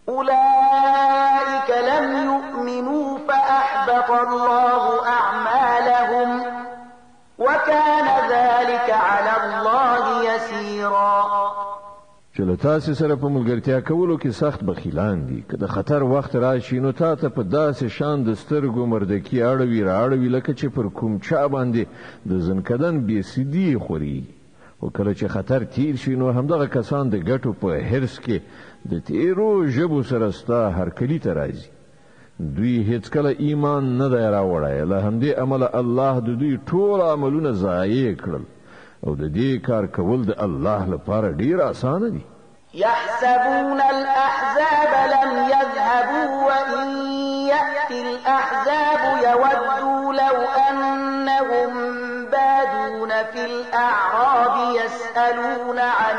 أولئك لم يؤمنوا فأحبط الله أعمالهم وكان ذلك على الله يسيرا. چې له تاسې سره په ملګرتیا کولو کې سخت بخیلان دي، که د خطر وخت راشي نو تا ته په داسې شان د سترګو مردکي اړوي رااړوي لکه چې پر کوم چا باندې د ځنکدن بېسدي خورېږي، خو کله چې خطر تیر شي نو همدغه کسان د ګټو په حرص کې د تیرو ژبو سره ستا هرکلي ته راځي. دوی هیڅکله ایمان نه دی راوړی، له همدې امله الله د دوی ټول عملونه ضایع کړل، او د دې کار کول د الله لپاره ډیر اسانه دي. يحسبون الأحزاب لم يذهبوا وإن يأتي الأحزاب يودوا لو أنهم بادون في الأعراب يسألون عن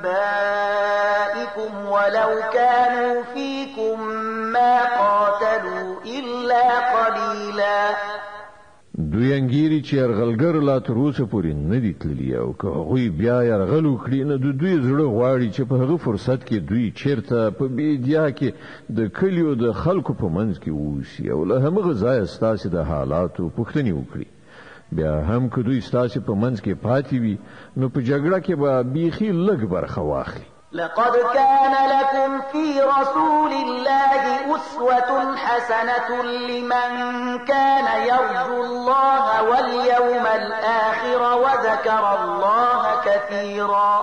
أنبائكم ولو كانوا فيكم ما قاتلوا إلا قليلا. دوی انګیري چې یرغلګر لا تر اوسه پورې نه دي تللي، او که هغوی بیا یرغل وکړي نو د دوی زړه غواړي چې په هغه فرصت کې دوی چیرته په بیدیا کې د کلیو د خلکو په منځ کې اوسي او له همغه ځایه ستاسې د حالاتو پوښتنې وکړي. بیا هم که دوی ستاسې په منځ کې پاتې وي نو په جګړه کې به بیخي لږ برخه واخلي. لقد كان لكم في رسول الله أسوة حسنة لمن كان يرجو الله واليوم الآخر وذكر الله كثيرا.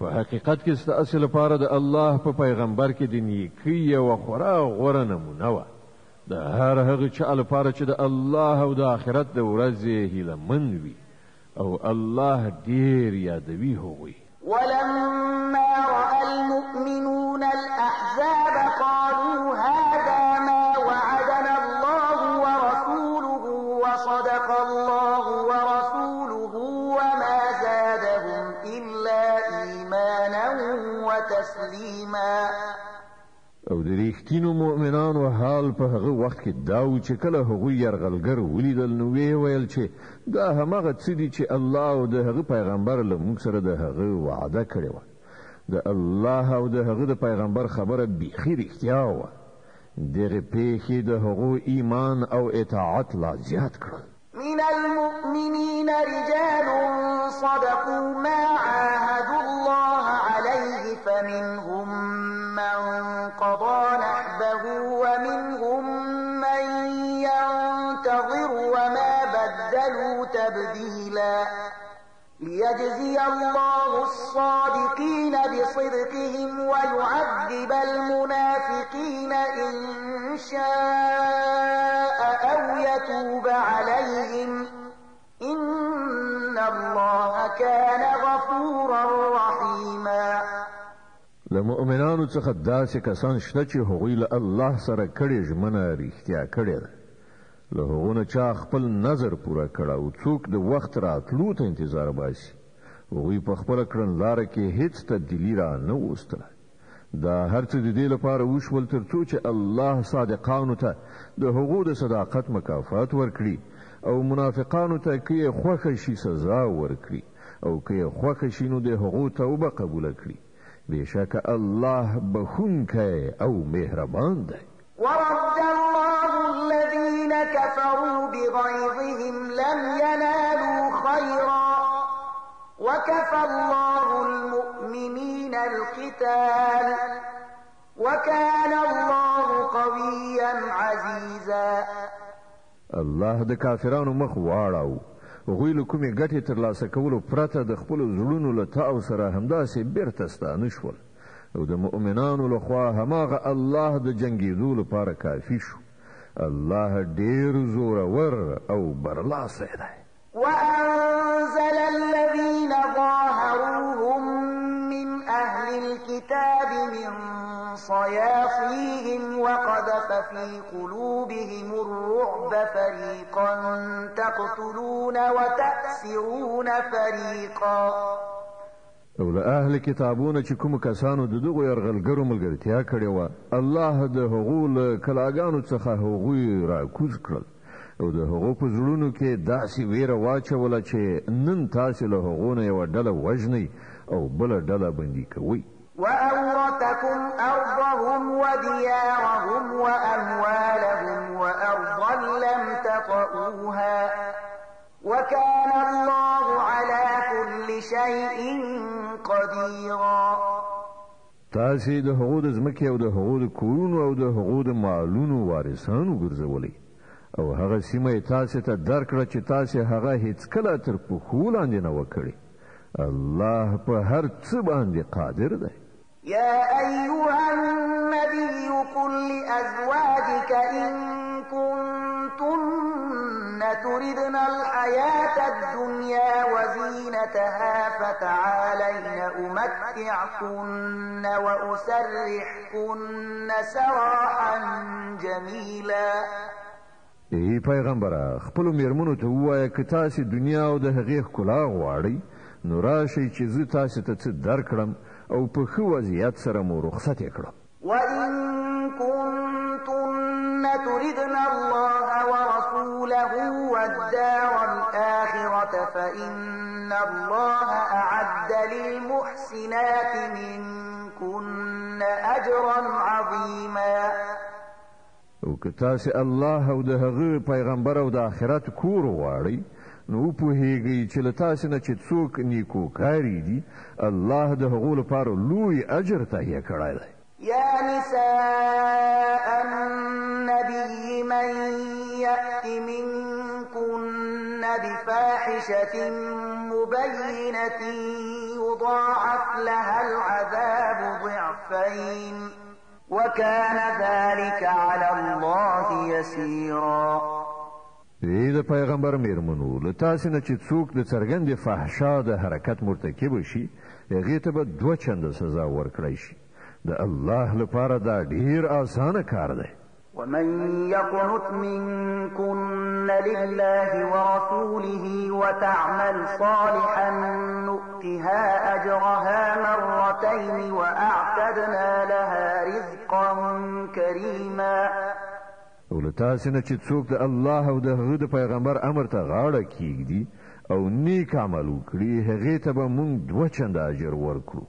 په حقیقت کې ستاسې لپاره د الله په پیغمبر کې د نیکۍ یوه خورا غوره نمونه وه، د هر هغه چا لپاره چې د الله او د آخرت د ورځې هیله مند وي، او الله ډېر یادوي هغوی. ولما رأى المؤمنون الأحزاب قالوا هذا ما وعدنا الله ورسوله وصدق الله ورسوله وما زادهم إلا إيمانا. تسليما. او د ریښتینو مؤمنانو حال په هغه وخت کې دا و چې کله هغوی یرغلګر ولیدل، نو ویې ویل چې دا هماغه څه دي چې الله او د هغه پیغمبر له موږ سره د هغه وعده کړې وه. د الله او د هغه د پیغمبر خبره بیخي رښتیا وه. دغې پیښې د هغو ایمان او اطاعت لا زیات کړل. من المؤمنين رجال صدقوا ما عاهدوا الله عليه، فمنهم من قضى نحبه ومنهم من ينتظر وما بدلوا تبديلا، ليجزي الله الصادقين بصدقهم ويعذب المنافقين إن شاء أو يتوب عليهم، إن الله كان غفورا رحيما. له مؤمنانو څخه داسې کسان شته چې هغوی له الله سره کړې ژمنه رښتیا کړې ده. له هغو نه چا خپل نظر پوره کړ او څوک د وخت راتلو ته انتظار باسي. هغوی په خپله کړنلاره کې هیڅ تبدیلي را نه وستله. دا هر څه د دې لپاره وشول تر څو چې الله صادقانو ته د هغو د صداقت مکافات ورکړي او منافقانو ته که یې خوښه شي سزا ورکړي او که یې خوښه شي نو د هغو توبه قبوله کړي. بېشکه الله بخښونکی او مهربان دی. ورد الله الذين كفروا بغيظهم لم ينالوا خيرا، وكفى الله المؤمنين القتال، وكان الله قويا عزيزا. الله د کافرانو مخ واړاو. هغوی له کومې ګټې ترلاسه کولو پرته د خپلو زړونو له تاو سره همداسې بیرته ستانه شول او د مؤمنانو لخوا هماغه الله د جنګېدو لپاره کافي شو. الله ډېر زورور او برلاسی دی. وأنزل الذين ظاهروهم من أهل الكتاب من صياصيهم وقذف في قلوبهم الرعب، فريقا تقتلون وتأسرون فريقا. او له اهل کتابونو چې کوم کسانو د دغو یرغلګرو ملګرتیا کړې وه، الله د هغو له کلاګانو څخه هغوی راکوز کړل او د هغو په زړونو کې داسې ویره واچوله چې نن تاسې له هغو نه یوه ډله وژنئ او بله ډله بندي کوئ. وأورثكم أرضهم وديارهم وأموالهم وأرضا لم تطئوها، وكان الله على كل شيء قديرا. تاسې د هغو د ځمکې او د هغو د کورونو او د هغو د مالونو وارثان وګرځولئ او هغه سیمه یې تاسې ته درکړه چې تاسې هغه هیڅکله تر پښو لاندې نه وه کړې. الله په هر څه باندې قادر دی. يا أيها النبي قل لأزواجك إن كنتن تردن الحياة الدنيا وزينتها فتعالين أمتعكن وأسرحكن سراحا جميلا. ای پیغمبره، خپلو میرمنو ته ووایه که تاسې دنیا او د هغې ښکلا غواړئ نو راشئ چې زه تاسې ته څه درکړم او په ښه وضعیت سره مو رخصت یې کړم. وإن كنتن تردن الله ورسوله والدار الآخرة فإن الله أعد للمحسنات منكن أجرا عظيما. او که تاسې الله او د هغه پیغمبر او د آخرت کور غواړئ نو وپوهیږئ چې له تاسې نه چې څوک نیکوکاري دي الله د هغو لپاره لوی اجر تهیه کړی دی. يا نساء النبي من يأت منكن بفاحشة مبينة يضاعف لها العذاب ضعفين، وكان ذلك على الله يسيرا. ای د پیغمبر میرمنو، له تاسې نه چې څوک د څرګندې فحشا د حرکت مرتکب شي هغې ته به دوه چنده سزا ورکړی شي. د الله لپاره دا ډیر اسانه کار دی. ومن يقنت منكن لله ورسوله وتعمل صالحا نؤتها أجرها مرتين وأعتدنا لها رزقا كريما. او له تاسې نه چې څوک د الله او د هغه د پیغمبر امر ته غاړه کیږدي او نیک عمل وکړي، هغې ته به مونږ دوه چنده اجر ورکړو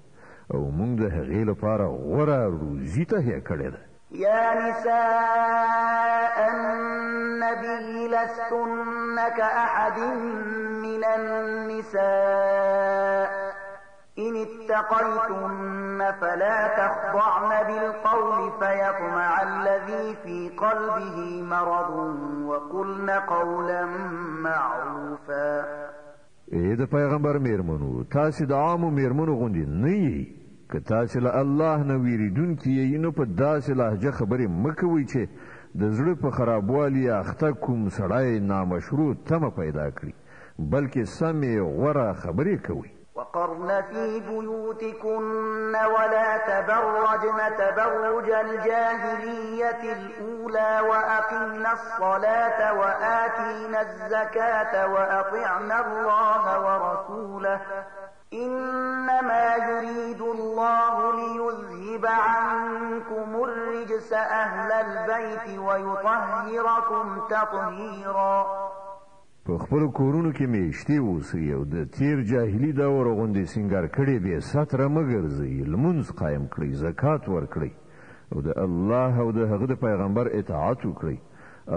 او مونږ د هغې لپاره غوره روزي تهیه کړې ده. يا نساء النبي لستن كأحد من النساء إن اتقيتن فلا تخضعن بالقول فيطمع الذي في قلبه مرض وقلن قولا معروفا. ای د پیغمبر میرمنو، تاسې د عامو میرمنو غوندې نه یئ. که تاسې له الله نه ویریدونکي یئ نو په داسې لهجه خبرې مه کوئ چې د زړه په خرابوالي اخته کوم سړی نامشروع تمه پیدا کړي، بلکې سمې غوره خبرې کوئ. وقرن في بيوتكن ولا تبرجن تبرج الجاهلية الأولى وأقمن الصلاة وآتين الزكاة وأطعن الله ورسوله إنما يريد الله ليذهب عنكم الرجس أهل البيت ويطهركم تطهيرا. په خپلو کورونو کې میشتې اوسئ او د تیر جاهلي دور غوندې سینګار کړې بې ستره مه ګرځئ. لمونځ قایم کړئ، زکات ورکړئ او د الله او د هغه د پیغمبر اطاعت وکړئ.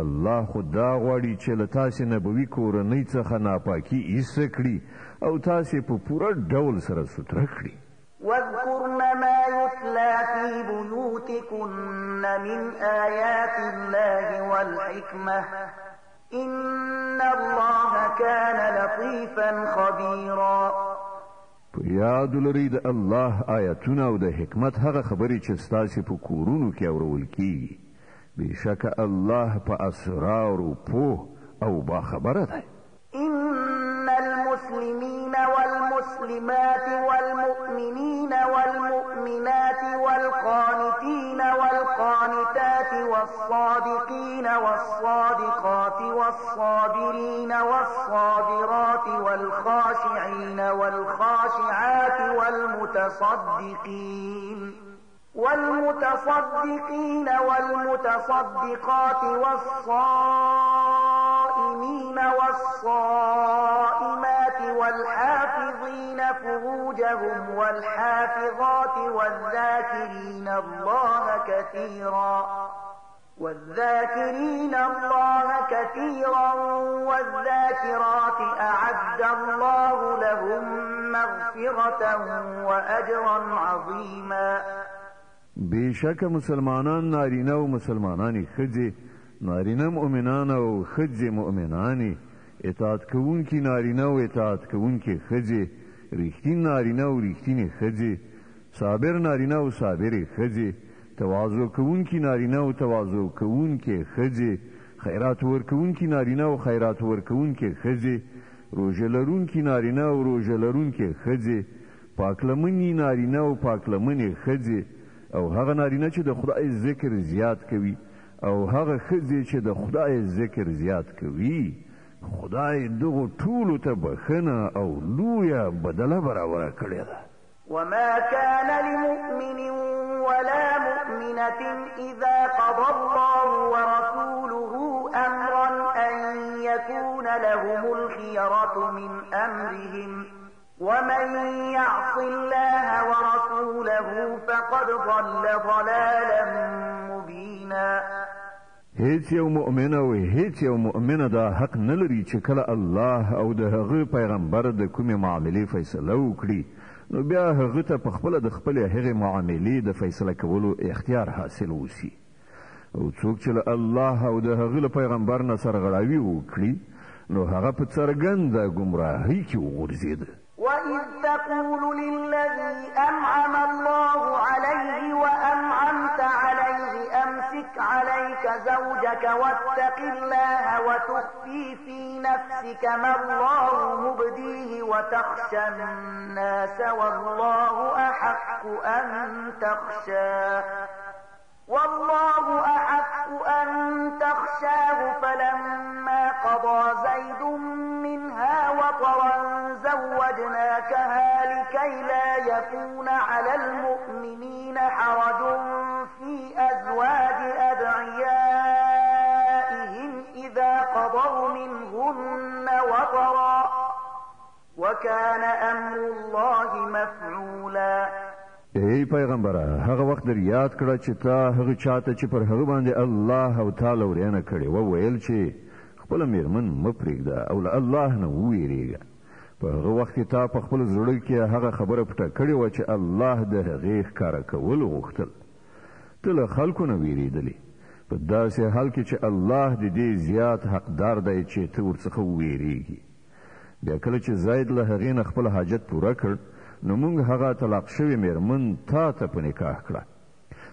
الله خو دا غواړي چې له تاسې نبوي کورنۍ څخه ناپاکي ایسه کړي او تاسې په پوره ډول سره سوتره کړي. واذكرن ما يتلى في بيوتكن من آيات الله والحكمة إن الله كان لطيفا خبيرا. په یاد ولرئ د الله آیتونه او د حکمت هغه خبرې چې ستاسې په کورونو کې اورول کیږي. بېشکه الله په اسرارو پوه او باخبره دی. إن المسلمين والمسلمات والمؤمنين والمؤمنات والقانتين والقانتات والصادقين والصادقات والصابرين والصابرات والخاشعين والخاشعات والمتصدقين والمتصدقات والصائمين والصائمات والحافظين فروجهم والحافظات والذاكرين الله كثيرا والذاكرات أعد الله لهم مغفرة وأجرا عظيما. بېشکه مسلمانان نارینه او مسلمانانې ښځې، نارینه مؤمنان او ښځې مؤمنانې، اطاعت کوونکي نارینه او اطاعت کوونکې ښځې، رښتین نارینه او رښتینې ښځې، صابر نارینه او صابرې ښځې، تواضع کوونکي نارینه او تواضع کوونکې ښځې، خیرات ورکوونکي نارینه او خیرات ورکوونکې ښځې، روژه لرونکي نارینه او روژه لرونکې ښځې، پاکلمني نارینه او پاکلمنې ښځې، او هغه نارینه چې د خدای ذکر زیات کوي او هغه ښځې چې د خدای ذکر زیات کوي، خدای دغو ټولو ته بښنه او لویه بدله برابره کړې ده. وما كان لمؤمن ولا مؤمنة إذا قضى الله ورسوله أمرا أن يكون لهم الخيرة من أمرهم ومن يعص الله ورسوله فقد ضل ضلالا مبينا. هیڅ یو مؤمن او هیڅ یو مؤمنه دا حق نه لري چې کله الله او د هغه پیغمبر د کومې معاملې فیصله وکړي نو بیا هغه ته په خپله د خپلې هغې معاملې د فیصله کولو اختیار حاصل اوسي. او څوک چې له الله او د هغه له پیغمبر نه سرغړاوي وکړي نو هغه په څرګنده ګمراهۍ کې وغورځېده. وإذ تقول للذي أنعم الله عليه وأنعمت عليه أمسك عليك زوجك واتق الله وتخفي في نفسك ما الله مبديه وتخشى الناس والله أحق أن تخشاه. والله أحق أن تخشاه. فلما قضى زيد منها وطرا زوجناكها لكي لا يكون على المؤمنين حرج في أزواج أدعيائهم إذا قضوا منهن وطرا، وكان أمر الله مفعولا. ای پیغمبره، هغه وخت در یاد کړه چې تا هغه چاته چې پر هغه باندې الله او تعالی ورینه کړې و ویل چې خپل میرمن مه پرېږده او له الله نه وویریږه. په هغه وخت کې تا په خپل زړه کې هغه خبره پټه کړې وه چې الله د هغې ښکاره کول غوښتل. ته له خلکو نه ویرېدلې، په داسې حال کې چې الله د دې زیات حقدار دی چې ته ورڅخه وویریږي. بیا کله چې زید له هغې نه خپل حاجت پوره کړ، نو موږ هغه طلاق شوې میرمن تا ته په نکاح کړه،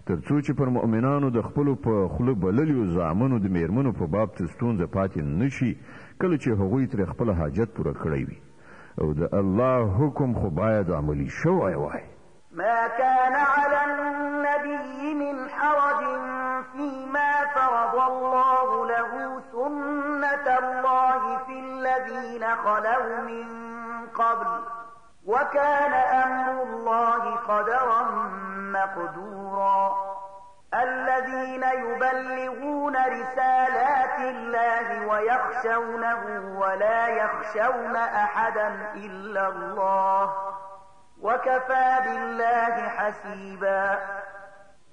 تر څو چې پر مؤمنانو د خپلو په خوله بللیو زامنو د میرمنو په باب څه ستونزه پاتې نشي کله چې هغوی ترې خپل حاجت پوره کړی وي، او د الله حکم خو باید عملي شوی وای. ما كان على النبي من حرج فيما فرض الله له، سنة الله في الذين خلوا من قبل، وكان أمر الله قدرا مقدورا. الذين يبلغون رسالات الله ويخشونه ولا يخشون أحدا إلا الله، وكفى بالله حسيبا.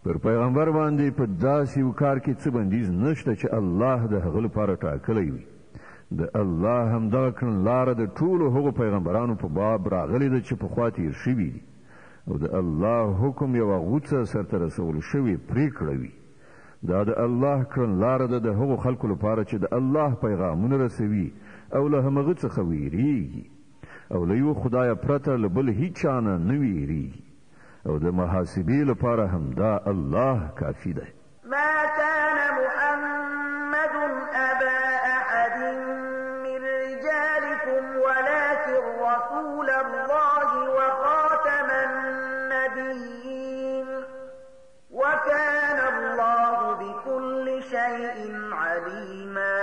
پر پیغمبر باندې په داسې یو کار کې څه بندیز نشته چې الله د هغه لپاره ټاکلی وي. د الله همدغه کړنلاره د ټولو هغو پیغمبرانو په باب راغلې ده چې پخوا تیر شوي دي، او د الله حکم یوه غوڅه سرته رسول شوې پرېکړه وي. دا د الله کړنلاره ده د هغو خلکو لپاره چې د الله پیغامونه رسوي او له همغه څخه ویریږي، او له یو خدایه پرته له بل هیچا نه نه ویریږي، او د محاسبې لپاره همدا الله کافي دی. ما كان محمد أبا أحد من رجالكم ولكن رسول الله وخاتم النبيين، وكان الله بكل شيء عليما.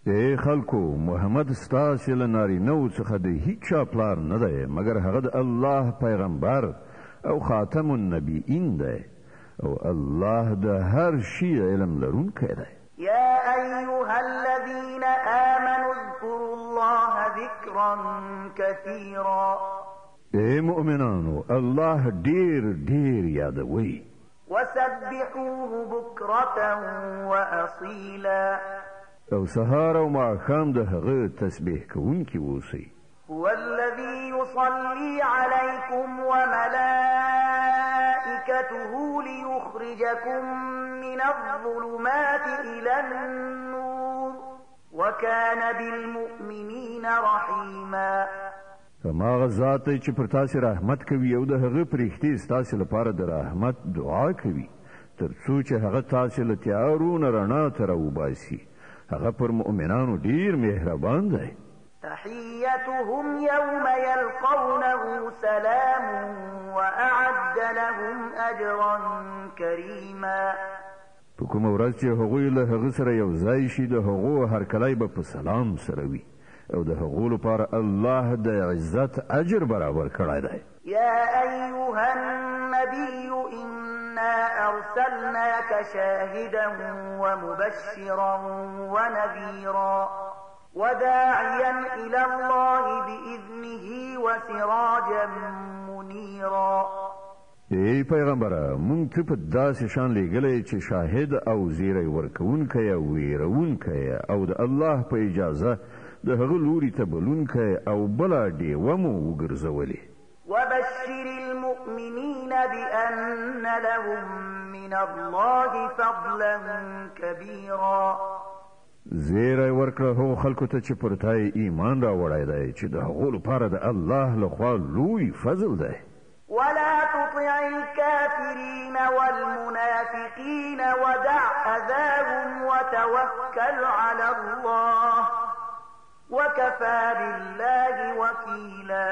ای خلکو، محمد ستاسې له نارینهو څخه د هیچا پلار نه دی، مګر هغه د الله پیغمبر او خاتم النبیین دی، او الله د هر شي علم لرونکی دی. يا أيها الذين آمنوا اذكروا الله ذكرا كثيرا. ای مؤمنانو، الله ډیر ډیر یادوئ. وسبحوه بكرة وأصيلا. او سهار او ماښام د هغه تسبیح کوونکي اوسئ. هو الذي يصلي عليكم وملائكته ليخرجكم من الظلمات إلى النور، وكان بالمؤمنين رحيما. هماغه ذات دی چې پر تاسې رحمت کوي او د هغه پرښتې ستاسې لپاره د رحمت دعا کوي، تر څو چې هغه تاسې له تیارو نه رڼا ته راوباسي. هغه پر مؤمنانو ډیر مهربان دی. تحيتهم يوم يلقونه سلام وأعد لهم أجرا كريما. په کومه ورځ چې هغوی له هغه سره یو ځای شي، د هغو هرکلی به په سلام سره وي، او د هغو لپاره الله د عزت اجر برابر کړی دی. يا أيها النبي إنا أرسلناك شاهدا ومبشرا ونذيرا وداعيا إلى الله بإذنه وسراجا منيرا. ای پیغمبره، مونږ ته په داسې شان لېږلی چې شاهد او زیری ورکوونکی او ویرونکی او د الله په اجازه د هغه لوري ته بلونکی او بله ډېوه مو وګرځولې. وبشر المؤمنين بأن لهم من الله فضلا كبيرا. زیری ورکړه هغو خلکو ته چې پر تا یې ایمان راوړی دی چې د هغو لپاره د الله لخوا لوی فضل دی. ولا تطع الكافرين والمنافقين ودع أذاهم وتوكل على الله وكفى بالله وكيلا.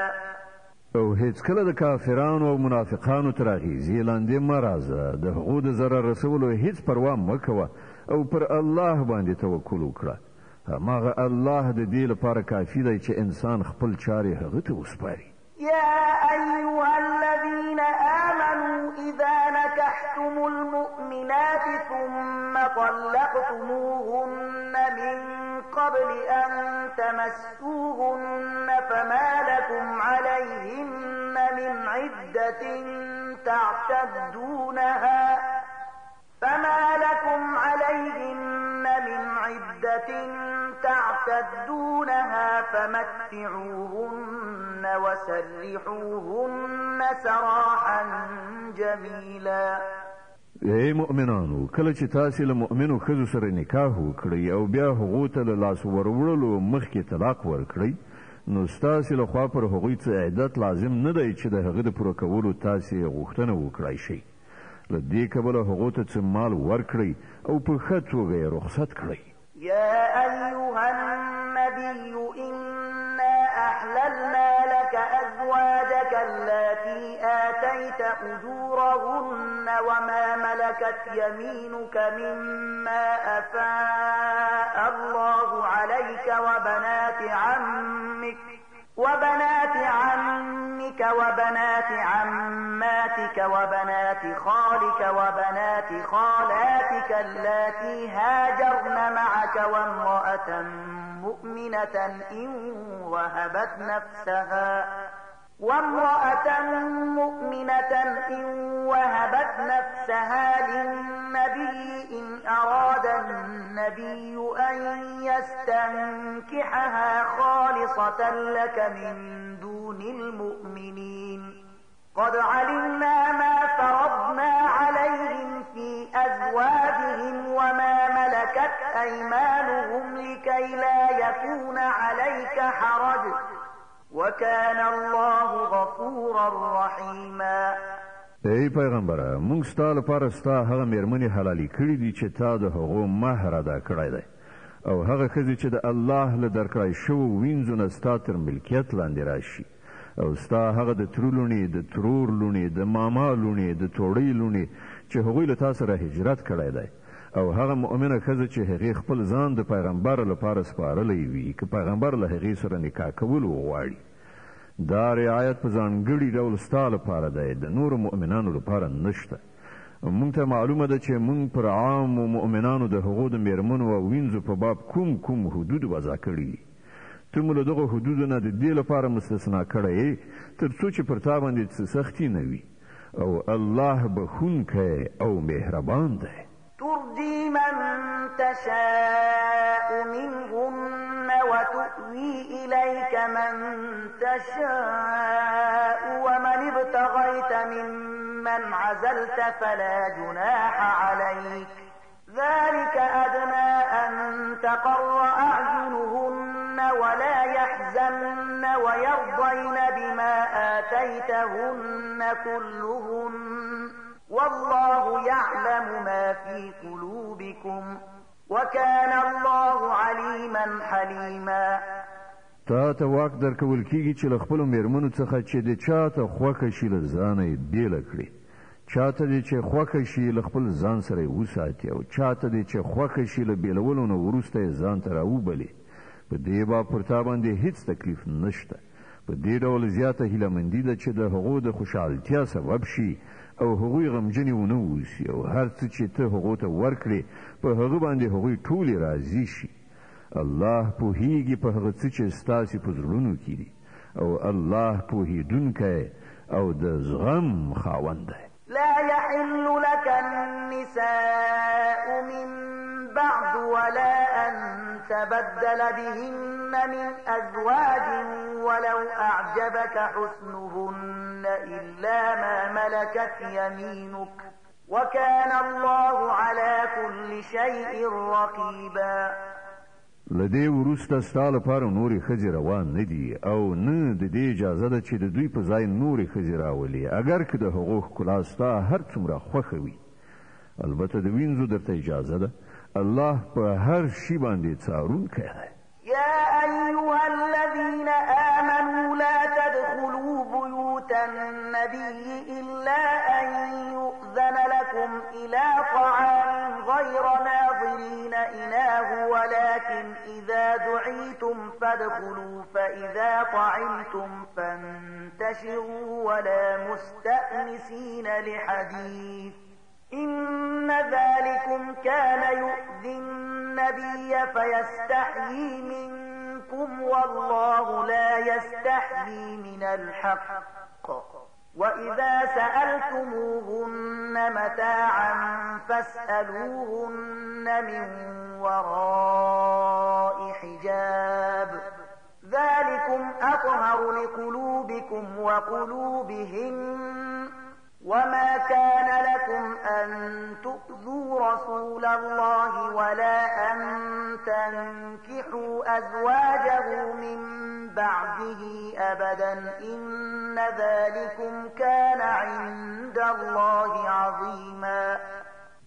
او هیڅکله د کافرانو او منافقانو تر اغیزې لاندې مه راځه، د هغو د ضرر رسولو هیڅ پروا مه کوه او پر الله باندې توکل وکړه. هماغه الله د دې لپاره کافي دی چې انسان خپل چارې هغه ته وسپاري. يا أيها الذين آمنوا إذا نكحتم المؤمنات ثم طلقتموهن من قبل أن تمسوهن فما لكم عليهن من عدة تعتدونها فما لكم عليهن من عدة تعتدونها فمتعوهن وسرحوهن سراحا جميلا. ای مؤمنانو، کله چې تاسې له مؤمنو ښځو سره نکاح وکړئ او بیا هغو ته له لاس وروړلو مخکې طلاق ورکړئ، نو ستاسې له خوا پر هغوی څه عدت لازم نه دی چې د هغه د پوره کولو تاسې غوښتنه وکړای شئ. له دې کبله هغو ته څه مال ورکړئ او په ښه توګه یې رخصت کړئ. يا أيها النبي إنا أحللنا لك أزواجك اللاتي آتيت أجورهن وما ملكت يمينك مما أفاء الله عليك وبنات عمك وبنات عماتك وبنات خالك وبنات خالاتك اللاتي هاجرن معك وامرأة مؤمنة إن وهبت نفسها للنبي إن أراد النبي أن يستنكحها خالصة لك من دون المؤمنين قد علمنا ما فرضنا عليهم في أزواجهم وما ملكت أيمانهم لكي لا يكون عليك حرج وكان الله غفورا رحيما. ای پیغمبره، موږ ستا لپاره ستا هغه میرمنې حلالې کړې دي چې تا د هغو مهر ادا کړی دی، او هغه ښځې چې د الله له درکړای شوو وینځو نه ستا تر ملکیت لاندې راشي، او ستا هغه د تره لوڼې، د ترور لوڼې، د ماما لوڼې، د توړۍ لوڼې چې هغوی له تا سره هجرت کړی دی، او هغه مؤمنه ښځه چې هغې خپل ځان د پیغمبر لپاره سپارلی وي که پیغمبر له هغې سره نکاح کول وغواړي. دا رعایت په ځانګړي ډول ستا لپاره دی، د نورو مؤمنانو لپاره نشته. مونږ ته معلومه ده چې مونږ پر عامو مؤمنانو د هغو د میرمنو او وینځو په باب کوم کوم حدود وضع کړي دي. ته مو له دغو حدودو نه د دې لپاره مستثنا کړی تر څو چې پر تا باندې څه سختي نه وي، او الله بښونکی او مهربان دی. ترجي من تشاء منهن وتؤوي إليك من تشاء ومن ابتغيت ممن عزلت فلا جناح عليك ذلك أدنى أن تقر أعينهن ولا يحزن ويرضين بما آتيتهن كلهن والله يعلم ما في قلوبكم وكان الله عليما حليما. تا ته واک درکول کیږي چې له خپلو میرمنو څخه چې د چاته خوښه شي له ځانه یې بېله کړي، چاته دې چې خوښه شي له خپل ځان سره یې وساتي، او چاته دې چې خوښه شي له بېلولو نه وروسته یې ځان ته راوبلي. په دې باب پر تا باندې هیڅ تکلیف نشته. په دې ډول زیاته هیله مندي ده چې د هغو د خوشحالتیا سبب شي او هغوی غمجنې ونه اوسي، او هر څه چې ته هغو ته ورکړې په هغه باندې هغوی ټولې راضي شي. الله پوهیږي په هغه څه چې ستاسې په زړونو کې دي، او الله پوهېدونکی او د زغم خاوند دی. لا يحل لك النساء من بعد ولا أن تبدل بهن من أزواج ولو أعجبك حسنهن إلا ما ملكت يمينك وكان الله على كل شيء رقيبا. له دې وروسته ستا لپاره نورې ښځې روا نه دي، او نه د دې اجازه ده چې د دوی په ځای نورې ښځې راولي، اګر که د هغو ښکلا ستا هر څومره خوښه وي. البته د وینځو درته اجازه ده. الله په هر شي باندې څارونکی دی. يا أيها الذين آمنوا لا تدخلوا بيوتا بيوت النبي إلا أن يؤذن لكم إلى طعام غير ناظرين إناه ولكن إذا دعيتم فادخلوا فإذا طعمتم فانتشروا ولا مستأنسين لحديث إن ذلكم كان يؤذي النبي فيستحيي منكم والله لا يستحيي من الحق وإذا سألتموهن متاعا فاسألوهن من وراء حجاب ذلكم أطهر لقلوبكم وقلوبهن وما كان لكم أن تؤذوا رسول الله ولا أن تنكحوا أزواجه من بعده أبدا إن ذلكم كان عند الله عظيما.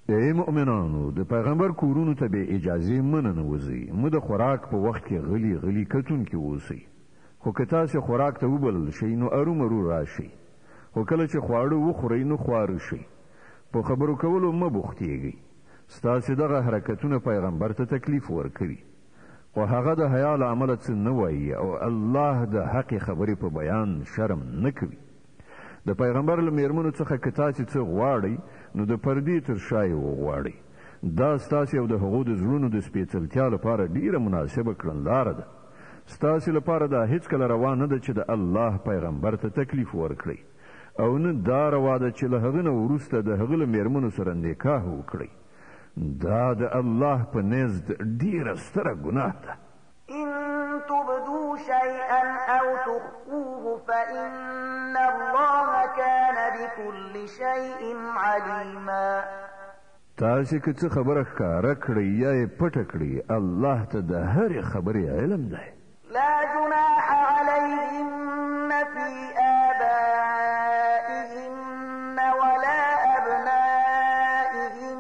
ای مؤمنانو، د پیغمبر کورونو ته بې اجازې مه ننوځئ، مه د خوراک په وخت کې غلي غلي کتونکي اوسئ، خو که تاسې خوراک ته وبلل شئ نو ارومرو راشئ، خو کله چې خواړه وخورئ نو خواره شئ، په خبرو کولو مه بوختیږئ. ستاسې دغه حرکتونه پیغمبر ته تکلیف ورکوي، خو هغه د حیا له امله څه نه وایي او الله د حق خبرې په بیان شرم نه کوي. د پیغمبر له میرمنو څخه که تاسې څه غواړئ نو د پردې تر شا یې وغواړئ. دا ستاسې او د هغو د زړونو د سپېڅلتیا لپاره ډیره مناسبه کړنلاره ده. ستاسې لپاره دا هیڅکله روا نه ده چې د الله پیغمبر ته تکلیف ورکړئ، او نه دا روا ده چې له هغه نه وروسته د هغه له میرمنو سره نکاح وکړئ. دا د الله په نزد ډیره ستره ګناه ده. إن تبدوا شيئا أو تخفوه فإن الله كان بكل شيء عليما. تاسې که څه خبره ښکاره کړئ یا یې پټه کړئ، الله ته د هرې خبرې علم دی. لا جناح عليهن في آبائهن ولا أبنائهن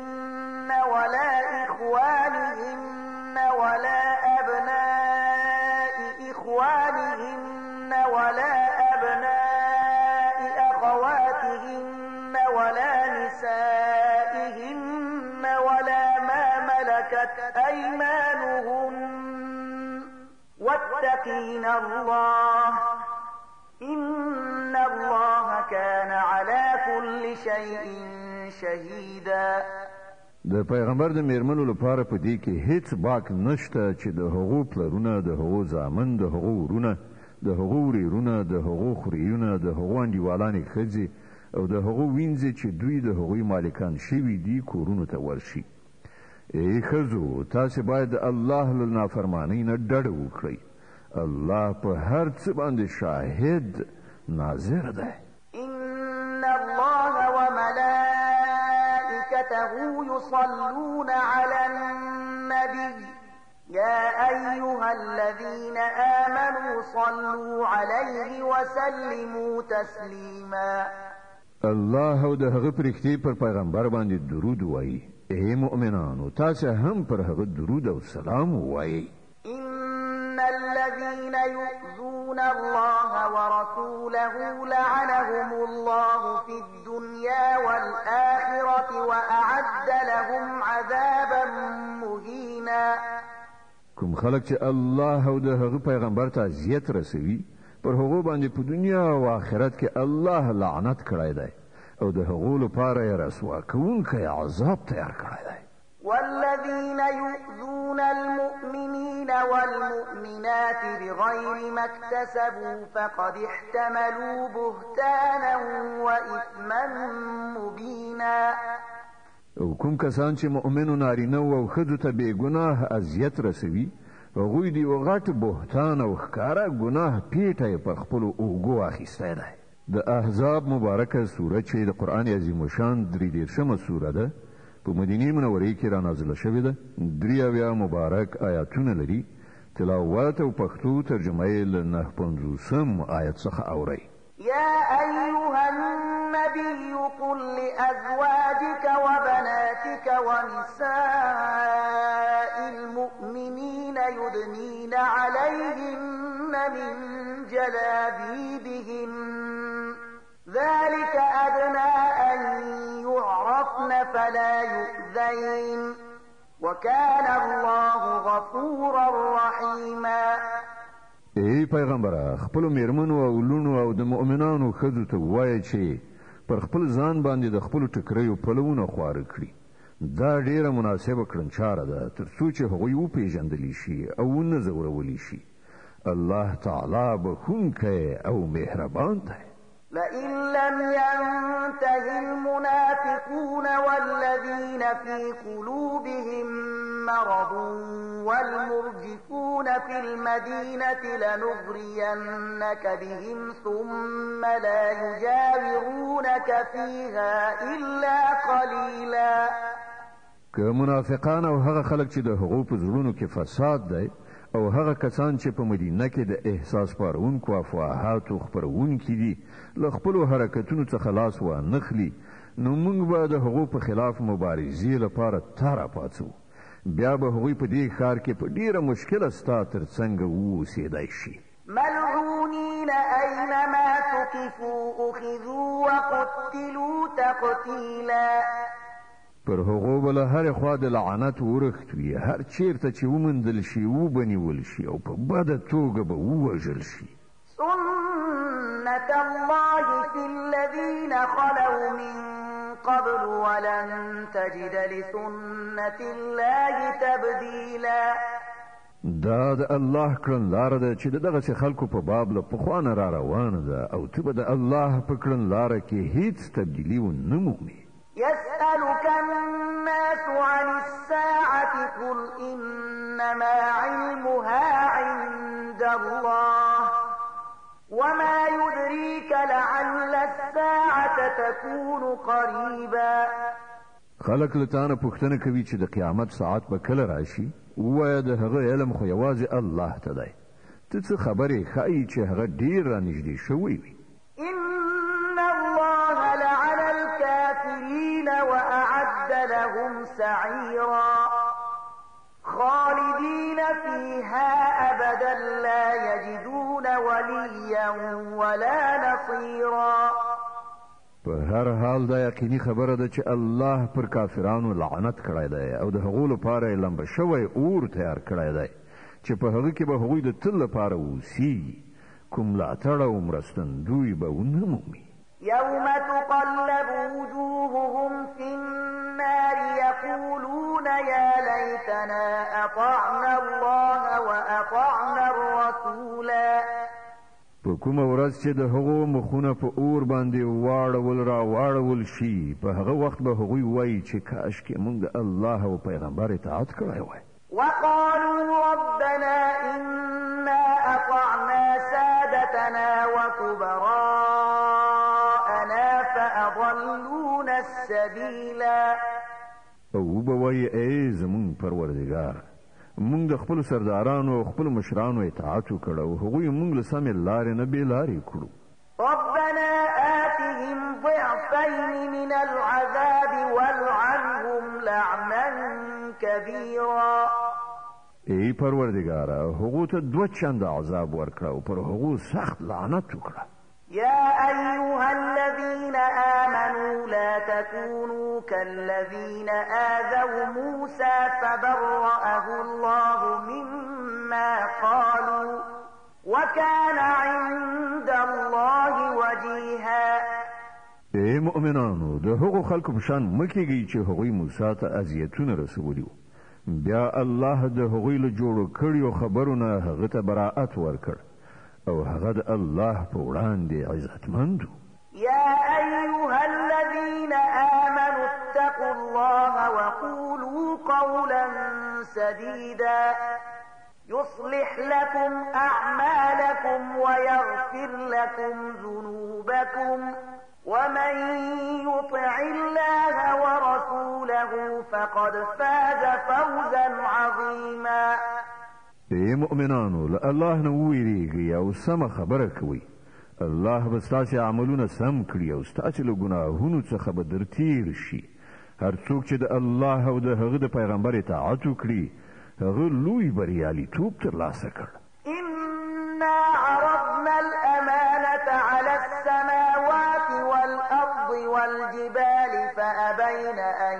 ولا إخوانهن ولا أبناء إخوانهن ولا أبناء أخواتهن ولا نسائهن ولا ما ملكت أيمانهن واتقين الله إن الله كان على كل شيء شهيدا. د پیغمبر د میرمنو لپاره په دې کې هیڅ باک نشته چې د هغو پلرونه، د هغو زامن، د هغو ورونه، د هغو ورېرونه، د هغو خوریونه، د هغو انډیوالانې ښځې او د هغو وینځې چې دوی د هغوی مالکان شوي دي کورونو ته ورشي. ای ښځو، تاسې باید د الله له نافرمانۍ نه ډډه وکړئ. الله په هر څه باندې شاهد ناظر دی. إن الله وملائكته يصلون على النبي يا أيها الذين آمنوا صلوا عليه وسلموا تسليما. الله او د هغه پرښتې پر پیغمبر باندې درود وایي. ای مؤمنانو، تاسې هم پر هغه درود او سلام ووایئ. إن الذين يؤذون الله ورسوله لعنهم الله في الدنيا والآخرة وأعد لهم عذابا مهينا. کوم خلک چې الله او د هغه پیغمبر ته اذیت رسوي، پر هغو باندې په دنیا او آخرت کې الله لعنت کړی دی او د هغو لپاره یې رسوا کوونکی عذاب تیار کړی دی. والذين يؤذون المؤمنين والمؤمنات بغير ما اكتسبوا فقد احتملوا بهتانا وإثما مبينا. او کوم کسان چې مؤمنو نارینه او ښځو ته بې ګناه اذیت رسوي، هغوی د یو غټ بهتان او ښکاره ګناه پیټه یې پر خپلو اوږو اخیستی دی. د احزاب مبارکه سوره چې د قرآن عظیم الشان 33مه سوره ده، په مدینه منورې کې را نازله شوې ده. 73 مبارک آیاتونه لري. تلاوت او پښتو ترجمه یې له 59 آیت څخه اورئ. يا أيها النبي قل لأزواجك وبناتك ونساء المؤمنين يدنين عليهن من جلابيبهن ذلك أدنى أن يعرفن فلا يؤذين وكان الله غفورا رحيما. ای پیغمبره، خپل میرمنو او لونو او د مؤمنانو ښځو ته ووایه چې پر خپل ځان باندې د خپلو ټکریو پلوونه خواره کړي. دا ډیره مناسبه کړنچاره ده تر څو چې هغوی وپیژندلی شي او ونه ځورول شي. الله تعالی بخښونکی او مهربان دی. لئن لم ينته المنافقون والذين في قلوبهم مرض والمرجفون في المدينة لنغرينك بهم ثم لا يجاورونك فيها إلا قليلا. که منافقان او هغه خلک چې د هغو په زړونو کې فساد دی او هغه کسان چې په مدینه کې د احساس پارونکو افواهاتو خپرونکي دي له خپلو حرکتونو څخه لاس وانخلي، نو موږ به د هغو په خلاف مبارزې لپاره تا راپاڅوو. بیا به هغوی په دې ښار کې په ډیره مشکله ستا تر څنګه واوسېدای شي. ملعونین اینما ثقفوا اخذوا وقتلوا تقتیلا. پر هغو به له هرې خوا د لعنت ورښت وي، هر چیرته چې وموندل شي وبه نیول شي او په بده توګه به ووژل شي. سنة الله في الذين خلوا من قبل ولن تجد لسنة الله تبدیلا. دا د الله کړنلاره ده چې د دغسې خلکو په باب له پخوا نه را روانه ده، او ته به د الله په کړنلاره کې هیڅ تبدیلي ونه مومې. يسألك الناس عن الساعة قل إنما علمها عند الله وما يدريك لعل الساعة تكون قريبا. خلک له تا نه پوښتنه کوي چې د قیامت ساعت به کله راشي. ووایه د هغه علم خو یوازې الله ته دی، ته څه خبرې ښایي چې هغه ډېر رانږدې شوی وي. إن الله لعن الكافرين وأعد لهم سعيرا خالدين فيها أبدا لا يجدون وليا ولا نصيرا. په هر حال دا یقیني خبره ده چې الله پر کافرانو لعنت کړی دی او د هغو لپاره یې لمبه شوی اور تیار کړی دی چې په هغه کې به هغوی د تل لپاره اوسیږي، کوم ملاتړ او مرستندوی به ونه مومي. يوم تقلب وجوههم في النار يقولون يا ليتنا أطعنا الله وأطعنا الرسولا. په کومه ورځ چې د هغو مخونه په اور باندې واړول را واړول شي، په هغه وخت به هغوی وایي چې کاش کې موږ د الله او پیغمبر اطاعت کړی وای. وقالوا ربنا إنا أطعنا سادتنا وكبراءنا فأضلونا السبيلا. او به وایي ای زموږ پروردګار، موږ د خپلو سردارانو او خپلو مشرانو اطاعت وکړ او هغوی موږ له سمې لارې نه بې لارې کړو. ربنا آتهم ضعفين من العذاب والعنهم لعنا كبيرا. ای پروردګاره، هغو ته دوه چنده عذاب ورکړه او پر هغو سخت لعنت وکړه. يا أيها الذين آمنوا لا تكونوا كالذين آذوا موسى فبرأه الله مما قالوا وكان عند الله وجيها. ای مؤمنانو، د هغو خلکو په شان مه کیږئ چې هغوی موسی ته اذیتونه رسولي وو، بیا الله د هغوی له جوړو کړیو خبرو نه هغه ته براءت ورکړ او هغه د الله په وړاندې عزتمند و. يا أيها الذين آمنوا اتقوا الله وقولوا قولا سديدا يصلح لكم أعمالكم ويغفر لكم ذنوبكم ومن يطع الله ورسوله فقد فاز فوزا عظيما. ای مؤمنانو، له الله نه وویریږئ او سمه خبره کوئ. الله به ستاسې عملونه سم کړي او ستاسې له ګناهونو څخه به در تیر شي. هر څوک چې د الله او د هغه د پیغمبر اطاعت وکړي، هغه لوی بریالیتوب ترلاسه کړ. إنا عرضنا الأمانة على السماوات والجبال فأبين أن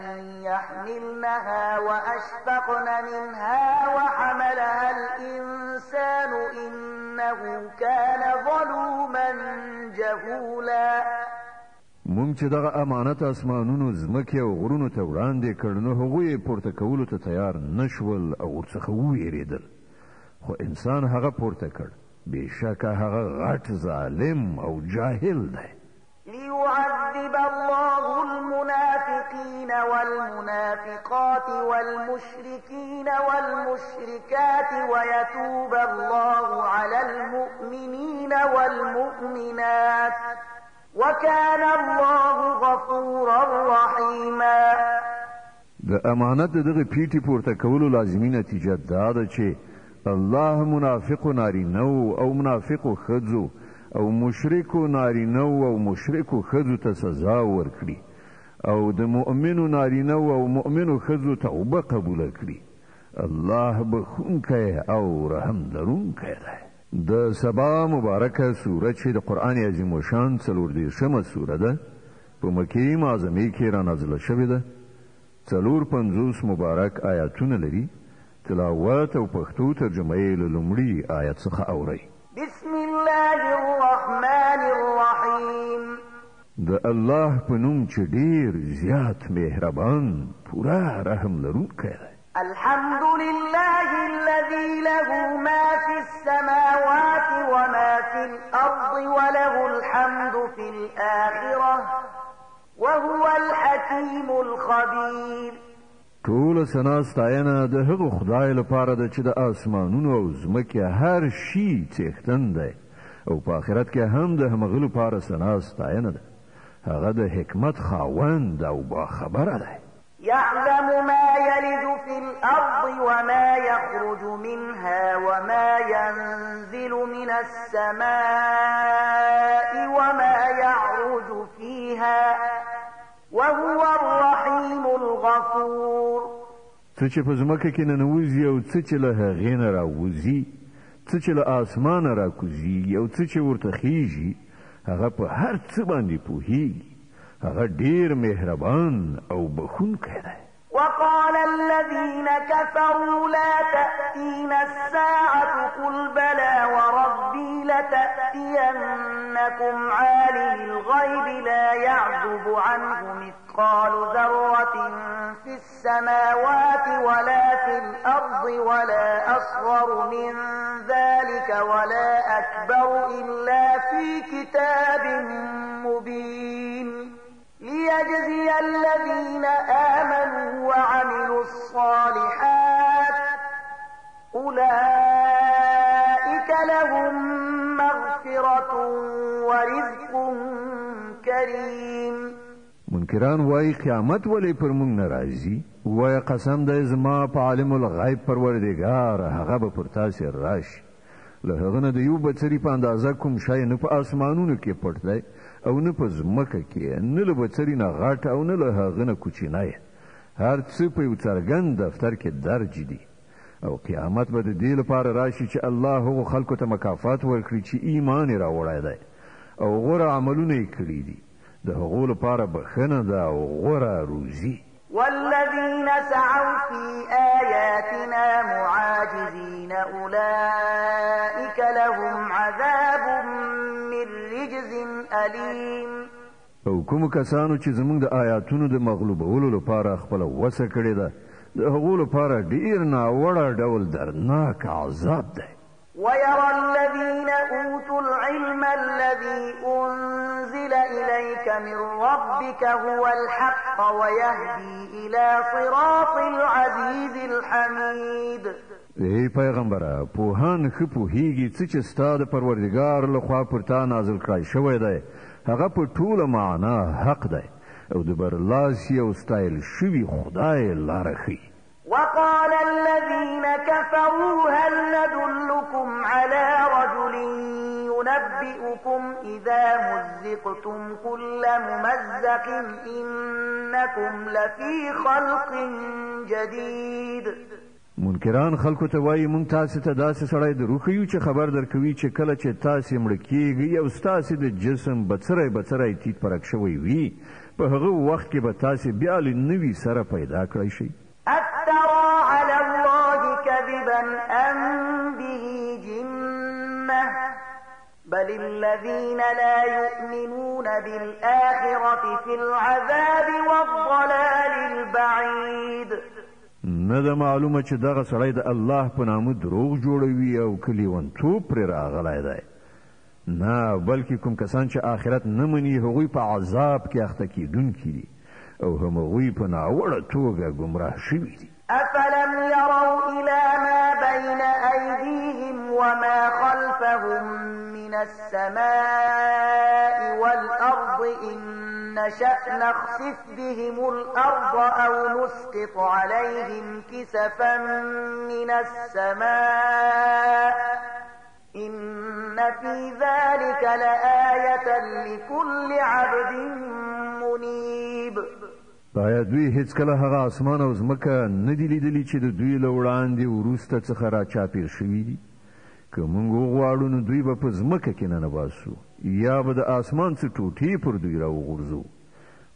يحملنها وأشفقن منها وحملها الإنسان إنه كان ظلوما جهولا. مونږ چې دغه امانت اسمانونو، ځمکې او غرونو ته وړاندې کړ، نو هغوی یې پورته کولو ته تیار نشول او ورڅخه وویرېدل، خو انسان هغه پورته کړ. بېشکه هغه غټ ظالم او جاهل دی. ليعذب الله المنافقين والمنافقات والمشركين والمشركات ويتوب الله على المؤمنين والمؤمنات وكان الله غفورا رحيما. د امانت دغه پیټي پورته کولو لازمي نتیجه دا ده چې الله منافقو نارینه او منافقو ښځو او مشرکو نارینه او مشرکو ښځو ته سزا ورکړي او د مؤمنو نارینه او مؤمنو ښځو توبه قبوله کړي. الله بخښونکی او رحم لرونکی دی. د سبا مبارکه سوره چې د قرآن عظیم الشان 34مه سوره ده، په مکې معظمې کې را نازله شوې ده. 54 مبارک آیاتونه لري. تلاوت او پښتو ترجمه یې له لومړي آیت څخه اورئ. بسم الله الرحمن الرحیم. د الله په نوم چې ډیر زیات مهربان، پوره رحم لرونکی دی. الحمد لله الذي له ما في السماوات وما في الأرض وله الحمد في الآخرة وهو الحكيم الخبير. ټوله ثنا ستاینه د هغه خدای لپاره ده چې د آسمانونو او ځمکې هر شي څښتن دی، او په آخرت کې هم د همغه لپاره ثنا ستاینه ده. هغه د حکمت خاوند او باخبره دی. يعلم ما يلج في الأرض وما يخرج منها وما ينزل من السماء وما يعرج فيها وهو الرحيم الغفور. څه چې په ځمکه کې ننوځي او څه چې له هغې نه راوځي، څه چې له آسمانه راکوزیږي او څه چې ورته خیږي، هغه په هر څه باندې پوهیږي. هغه ډیر مهربان او بخښونکی دی. وقال الذين كفروا لا تأتينا الساعة قل بلى وربي لتأتينكم عالم الغيب لا يعزب عنه مثقال ذرة في السماوات ولا في الأرض ولا أصغر من ذلك ولا أكبر إلا في كتاب مبين ليجزي الذين آمنوا وعملوا الصالحات أولئك لهم مغفرة ورزق كريم. منکران وایي قیامت ولې پر موږ نه راځي؟ وایه قسم دی زما په عالم الغیب پروردګار، هغه به پر تاسې راشي. له هغه نه د یو بڅري په اندازه کوم شی نه په آسمانونو کې پټ دی او نه په ځمکه کې، نه له بڅري نه غټ او نه له هغه نه کوچنی. هر څه په یو څرګند دفتر کې درج دي. او قیامت به د دې لپاره راشي چې الله هغو خلکو ته مکافات ورکړي چې ایمان یې راوړی دی او غوره عملونه یې کړي دي. د هغو لپاره بښنه ده او غوره روزي. والذين سعوا في آياتنا معاجزين أولئك لهم عذاب من رجز أليم. او کوم کسانو چې زموږ د آیاتونو د مغلوبولو لپاره خپله وسه کړې ده، د هغو لپاره ډیر ناوړه ډول دردناک عذاب دی. ويرى الذين أوتوا العلم الذي أنزل إليك من ربك هو الحق ويهدي إلى صراط العزيز الحميد. ای پیغمبره، پوهان ښه پوهیږي څه چې ستا د پروردګار لخوا پر تا نازل کړای شوی دی، هغه په ټوله معنا حق دی او د برلاسي او ستایل شوي خدای لاره ښیي. وقال الذين كفروا هل ندلكم على رجل ينبئكم إذا مزقتم كل ممزق إنكم لفي خلق جديد. منکران خلکو ته وایي، مونږ تاسې ته داسې سړی دروښیو چې خبر درکوي چې کله چې تاسې مړه کیږئ او ستاسې د جسم بڅری بڅری تیت پرک شوی وي، په هغه وخت کې به تاسې بیا له نوي سره پیدا کړی شئ؟ افترا علی الله کذبا ام به جنة بل الذین لا یؤمنون بالآخرة فی العذاب والضلال البعید. نه ده معلومه چې دغه سړی د الله په نامه دروغ جوړوي او که لیونتوب پرې راغلی دی. نه، بلکې کوم کسان چې آخرت نه مني هغوی په عذاب کې اخته کېدونکي دي او همغوی په ناوړه توګه ګمراه شوي دي. أفلم يروا إلى ما بين أيديهم وما خلفهم من السماء والأرض إن نشأ نخسف بهم الأرض أو نسقط عليهم كسفا من السماء إن في ذلك لآية لكل عبد منيب. آیا دوی هیڅکله هغه اسمان او ځمکه نه دي لیدلي چې د دوی له وړاندې وروسته څخه را چاپېر شوي دي؟ که موږ وغواړو نو دوی به په ځمکه کې ننباسو یا به د اسمان څه ټوټې پر دوی راوغورځوو.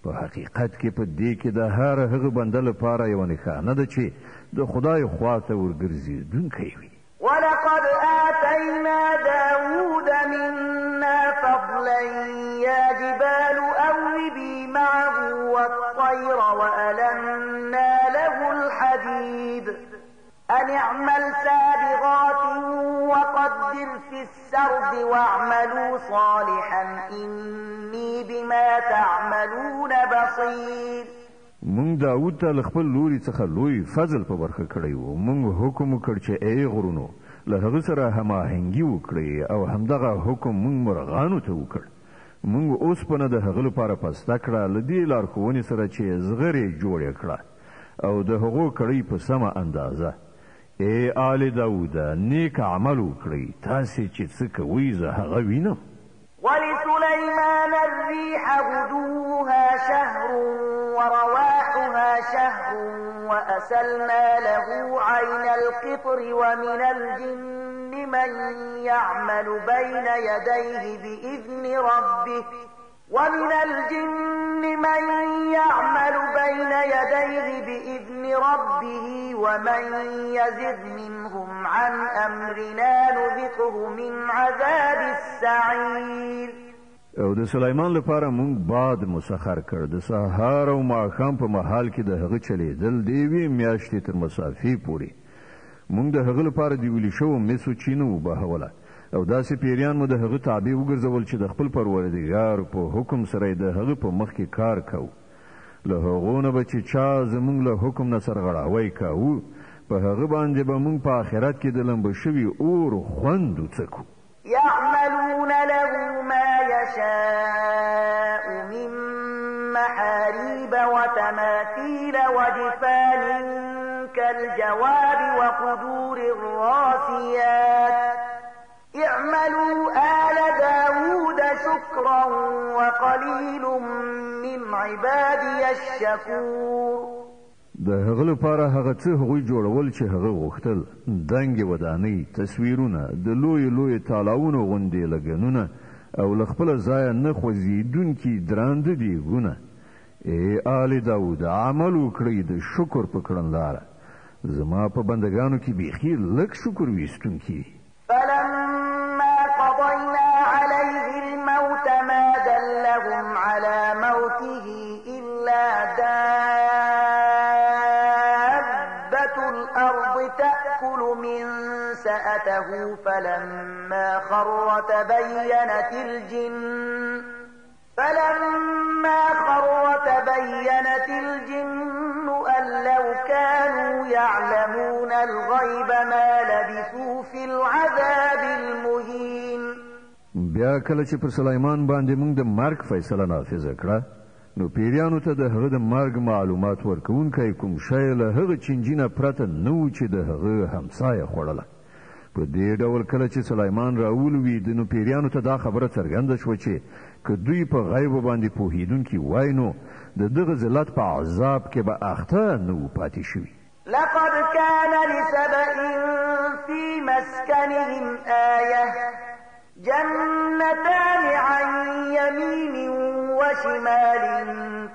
په حقیقت کې په دې کې د هر هغه بنده لپاره یوه نښانه ده چې د خدای خواته ورګرځېدونکی وي. ولقد آتينا داود منا فضلا يا جبال أوبي معه والطير وألنا له الحديد أن اعمل سابغات وقدر في السرد واعملوا صالحا إني بما تعملون بصير. مونږ داود ته له خپل لوري څخه لوی فضل په برخه کړی وو. مونږ حکم وکړ چې ای غرونو له هغه سره هماهنګي وکړئ، او همدغه حکم مونږ مرغانو ته وکړ. مونږ اوسپنه د هغه لپاره پسته کړه له دې لارښوونې سره چې زغرې جوړې کړه او د هغو کړۍ په سمه اندازه. ای آل داوده، نیک عمل وکړئ، تاسې چې څه کوئ زه هغه وینم. ولسليمان الريح غدوها شهر ورواحها شهر وأسلنا له عين القطر ومن الجن من يعمل بين يديه بإذن ربه ومن الجن من يعمل بين يديه بإذن ربه ومن يزغ منهم عن أمرنا نذقه من عذاب السعير. او د سلیمان لپاره مونږ باد مسخر کړ. د سهار او ماښام په محل کې د هغه چلیدل د یوې میاشتې تر مسافې پورې. مونږ د هغه لپاره د ویلي شوو مسو چینه وبهوله او داسې پیریان مو د هغه تابع وګرځول چې د خپل پروردګار په حکم سره د هغه په مخ کې کار کاوه. له هغو نه به چې چا زمونږ له حکم نه سرغړاوی کاوه، په هغه باندې به مونږ په آخرت کې د لمبه شوي اور خوند وڅکو. يعملون له ما يشاء من محاريب وتماثيل وجفان كالجواب وقدور الراسيات اعملوا آل داود شكرا وقليل من عبادي الشكور. د هغه لپاره هغه څه هغوی جوړول چې هغه غوښتل، دنګې ودانۍ، تصویرونه، د لویو لویو تالاونو غوندې لګنونه او له خپله ځایه نه خوځېدونکي درانده دیګونه. ای آل داود، عمل وکړئ د شکر په کړنلاره. زما په بندګانو کې بیخي لږ شکر ویستونکي دي. فلما قضينا عليه الموت ما دلهم على موته إلا دابة الأرض تأكل من سأته فلما خر تبينت الجن أن لو كانوا يعلمون الغيب ما لبثوا في العذاب المهين. بیا کله چې پر سلیمان باندې موږ د مرګ فیصله نافذه کړه، نو پیریانو ته د هغه د مرګ معلومات ورکوونکی کوم شی له هغه چینجي نه پرته نه و چې د هغه همسایه خوړله. په دې ډول کله چې سلیمان راولوېد، نو پیریانو ته دا خبره څرګنده شوه چې که دوی په غیبو باندې پوهېدونکي وای، نو د دغه ذلت په عذاب کې به اخته نه وو پاتې شوي. لقد كان لسبإ في مسكنهم آية، جنتان عن يمين وشمال،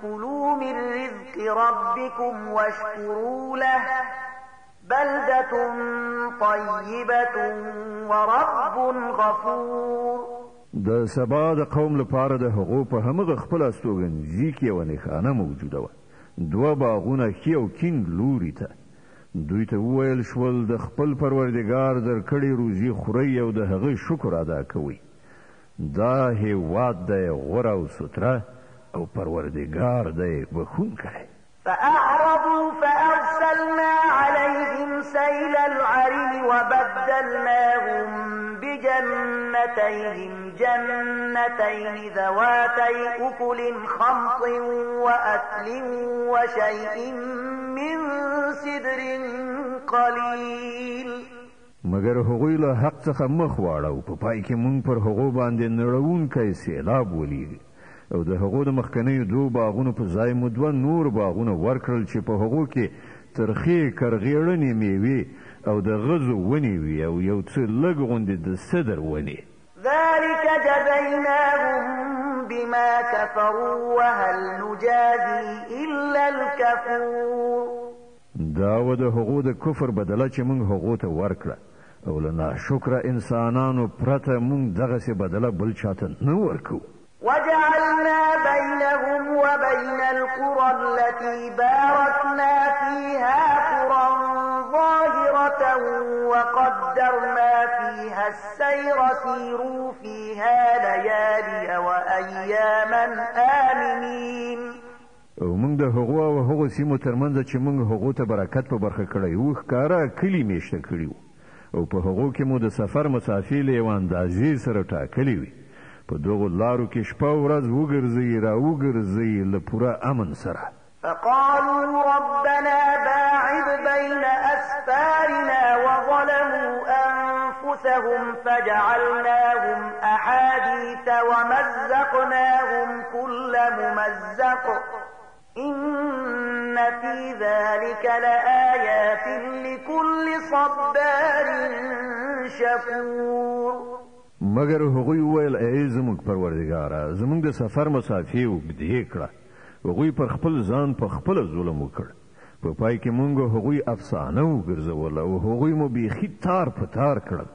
كلوا من رزق ربكم واشكروا له، بلدة طيبة ورب غفور. د سبا د قوم لپاره د هغو په همغه خپل استوګنځي کې یوه نښانه موجوده وه، دوه باغونه ښي او کیڼ لوري ته. دوی ته وویل شول، د خپل پروردګار درکړې روزي خورئ او د هغه شکر ادا کوئ. دا هیواد دی غوره او سوتره او پروردګار دی بخښونکی. فأعرضوا فأرسلنا عليهم سيل العرم وبدلناهم بجنتيهم جنتين ذواتي أكل خمط وأثل وشيء من سدر قليل. مګر هغوی له حق څخه مخ واړاو، په پای کې مونږ پر هغو باندې نړونکی سیلاب ولیږي او د هغو د مخکنیو دوو باغونو په ځای مو دوه نور باغونه ورکړل چې په هغو کې ترخې کرغیړنې میوې او د غزو ونې وي او یو څه لږ غوندې د سدر ونې. ذلك جزيناهم بما كفروا وهل نجازي إلا الكفور. دا و د هغو د کفر بدله چې موږ هغو ته ورکړه، او له ناشکره انسانانو پرته موږ دغسې بدله بل چاته نه ورکوو. وجعلنا بينهم وبين القرى التي باركنا فيها قرى ظاهرة وقدرنا فيها السير سيروا فيها ليالي وأياما آمنين. او موږ د هغو او هغو سیمو ترمنځ چې موږ هغو ته برکت په برخه کړی وو ښکاره کلي میشته کړي وو، او په هغو کې مو د سفر مسافې له یوه اندازې سره ټاکلې وي. په دغو لارو کې شپه ورځ وګرځئ را وګرځئ له پوره امن سره. فقالوا ربنا باعد بين أسفارنا وظلموا أنفسهم فجعلناهم أحاديث ومزقناهم كل ممزق إن في ذلك لآيات لكل صبار شكور. مګر هغوی وویل، ای زموږ پروردګاره، زموږ د سفر مسافې اوږدې کړه. هغوی پر خپل ځان په خپله ظلم وکړ. په پای کې مونږ هغوی افسانه وګرځول او هغوی مو بیخي تار په تار کړل.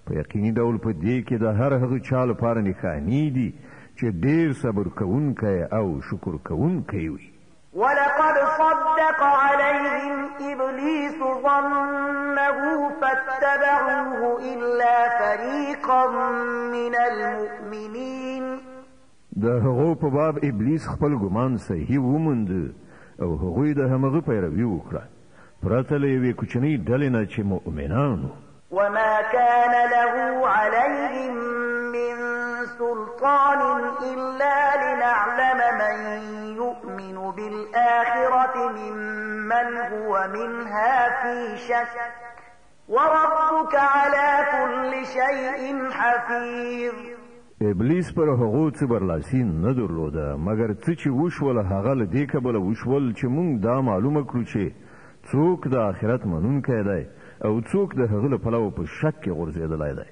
په یقیني ډول په دې کې د هر هغه چا لپاره نښانې دي چې ډېر صبر کوونکی او شکر کوونکی وي. ولقد صدق عليهم إبليس ظنه فاتبعوه إلا فريقا من المؤمنين. د هغو په باب ابلیس خپل ګمان صحیح وموند او هغوی د همغه پیروي وکړه، پرته له یوې کوچنۍ ډلې نه چې مؤمنان وو. وما كان له عليهم من سلطان إلا لنعلم من يؤمن بالآخرة ممن هو منها في شك وربك على كل شيء حفيظ. ابلیس پر هغو څه برلاسي نه درلوده، مګر څه چې وشول هغه له دې کبله وشول چې موږ دا معلومه کړو چې څوک د آخرت منونکی دی او څوک د هغه له پلوه په شک کې غورځېدلی دی.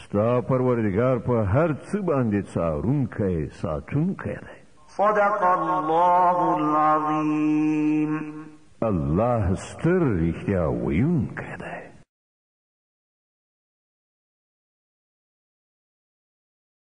ستا پروردګار په هر څه باندې څارونکی ساتونکی دی. صدق الله العظیم. الله ستر رښتیا ویونکی.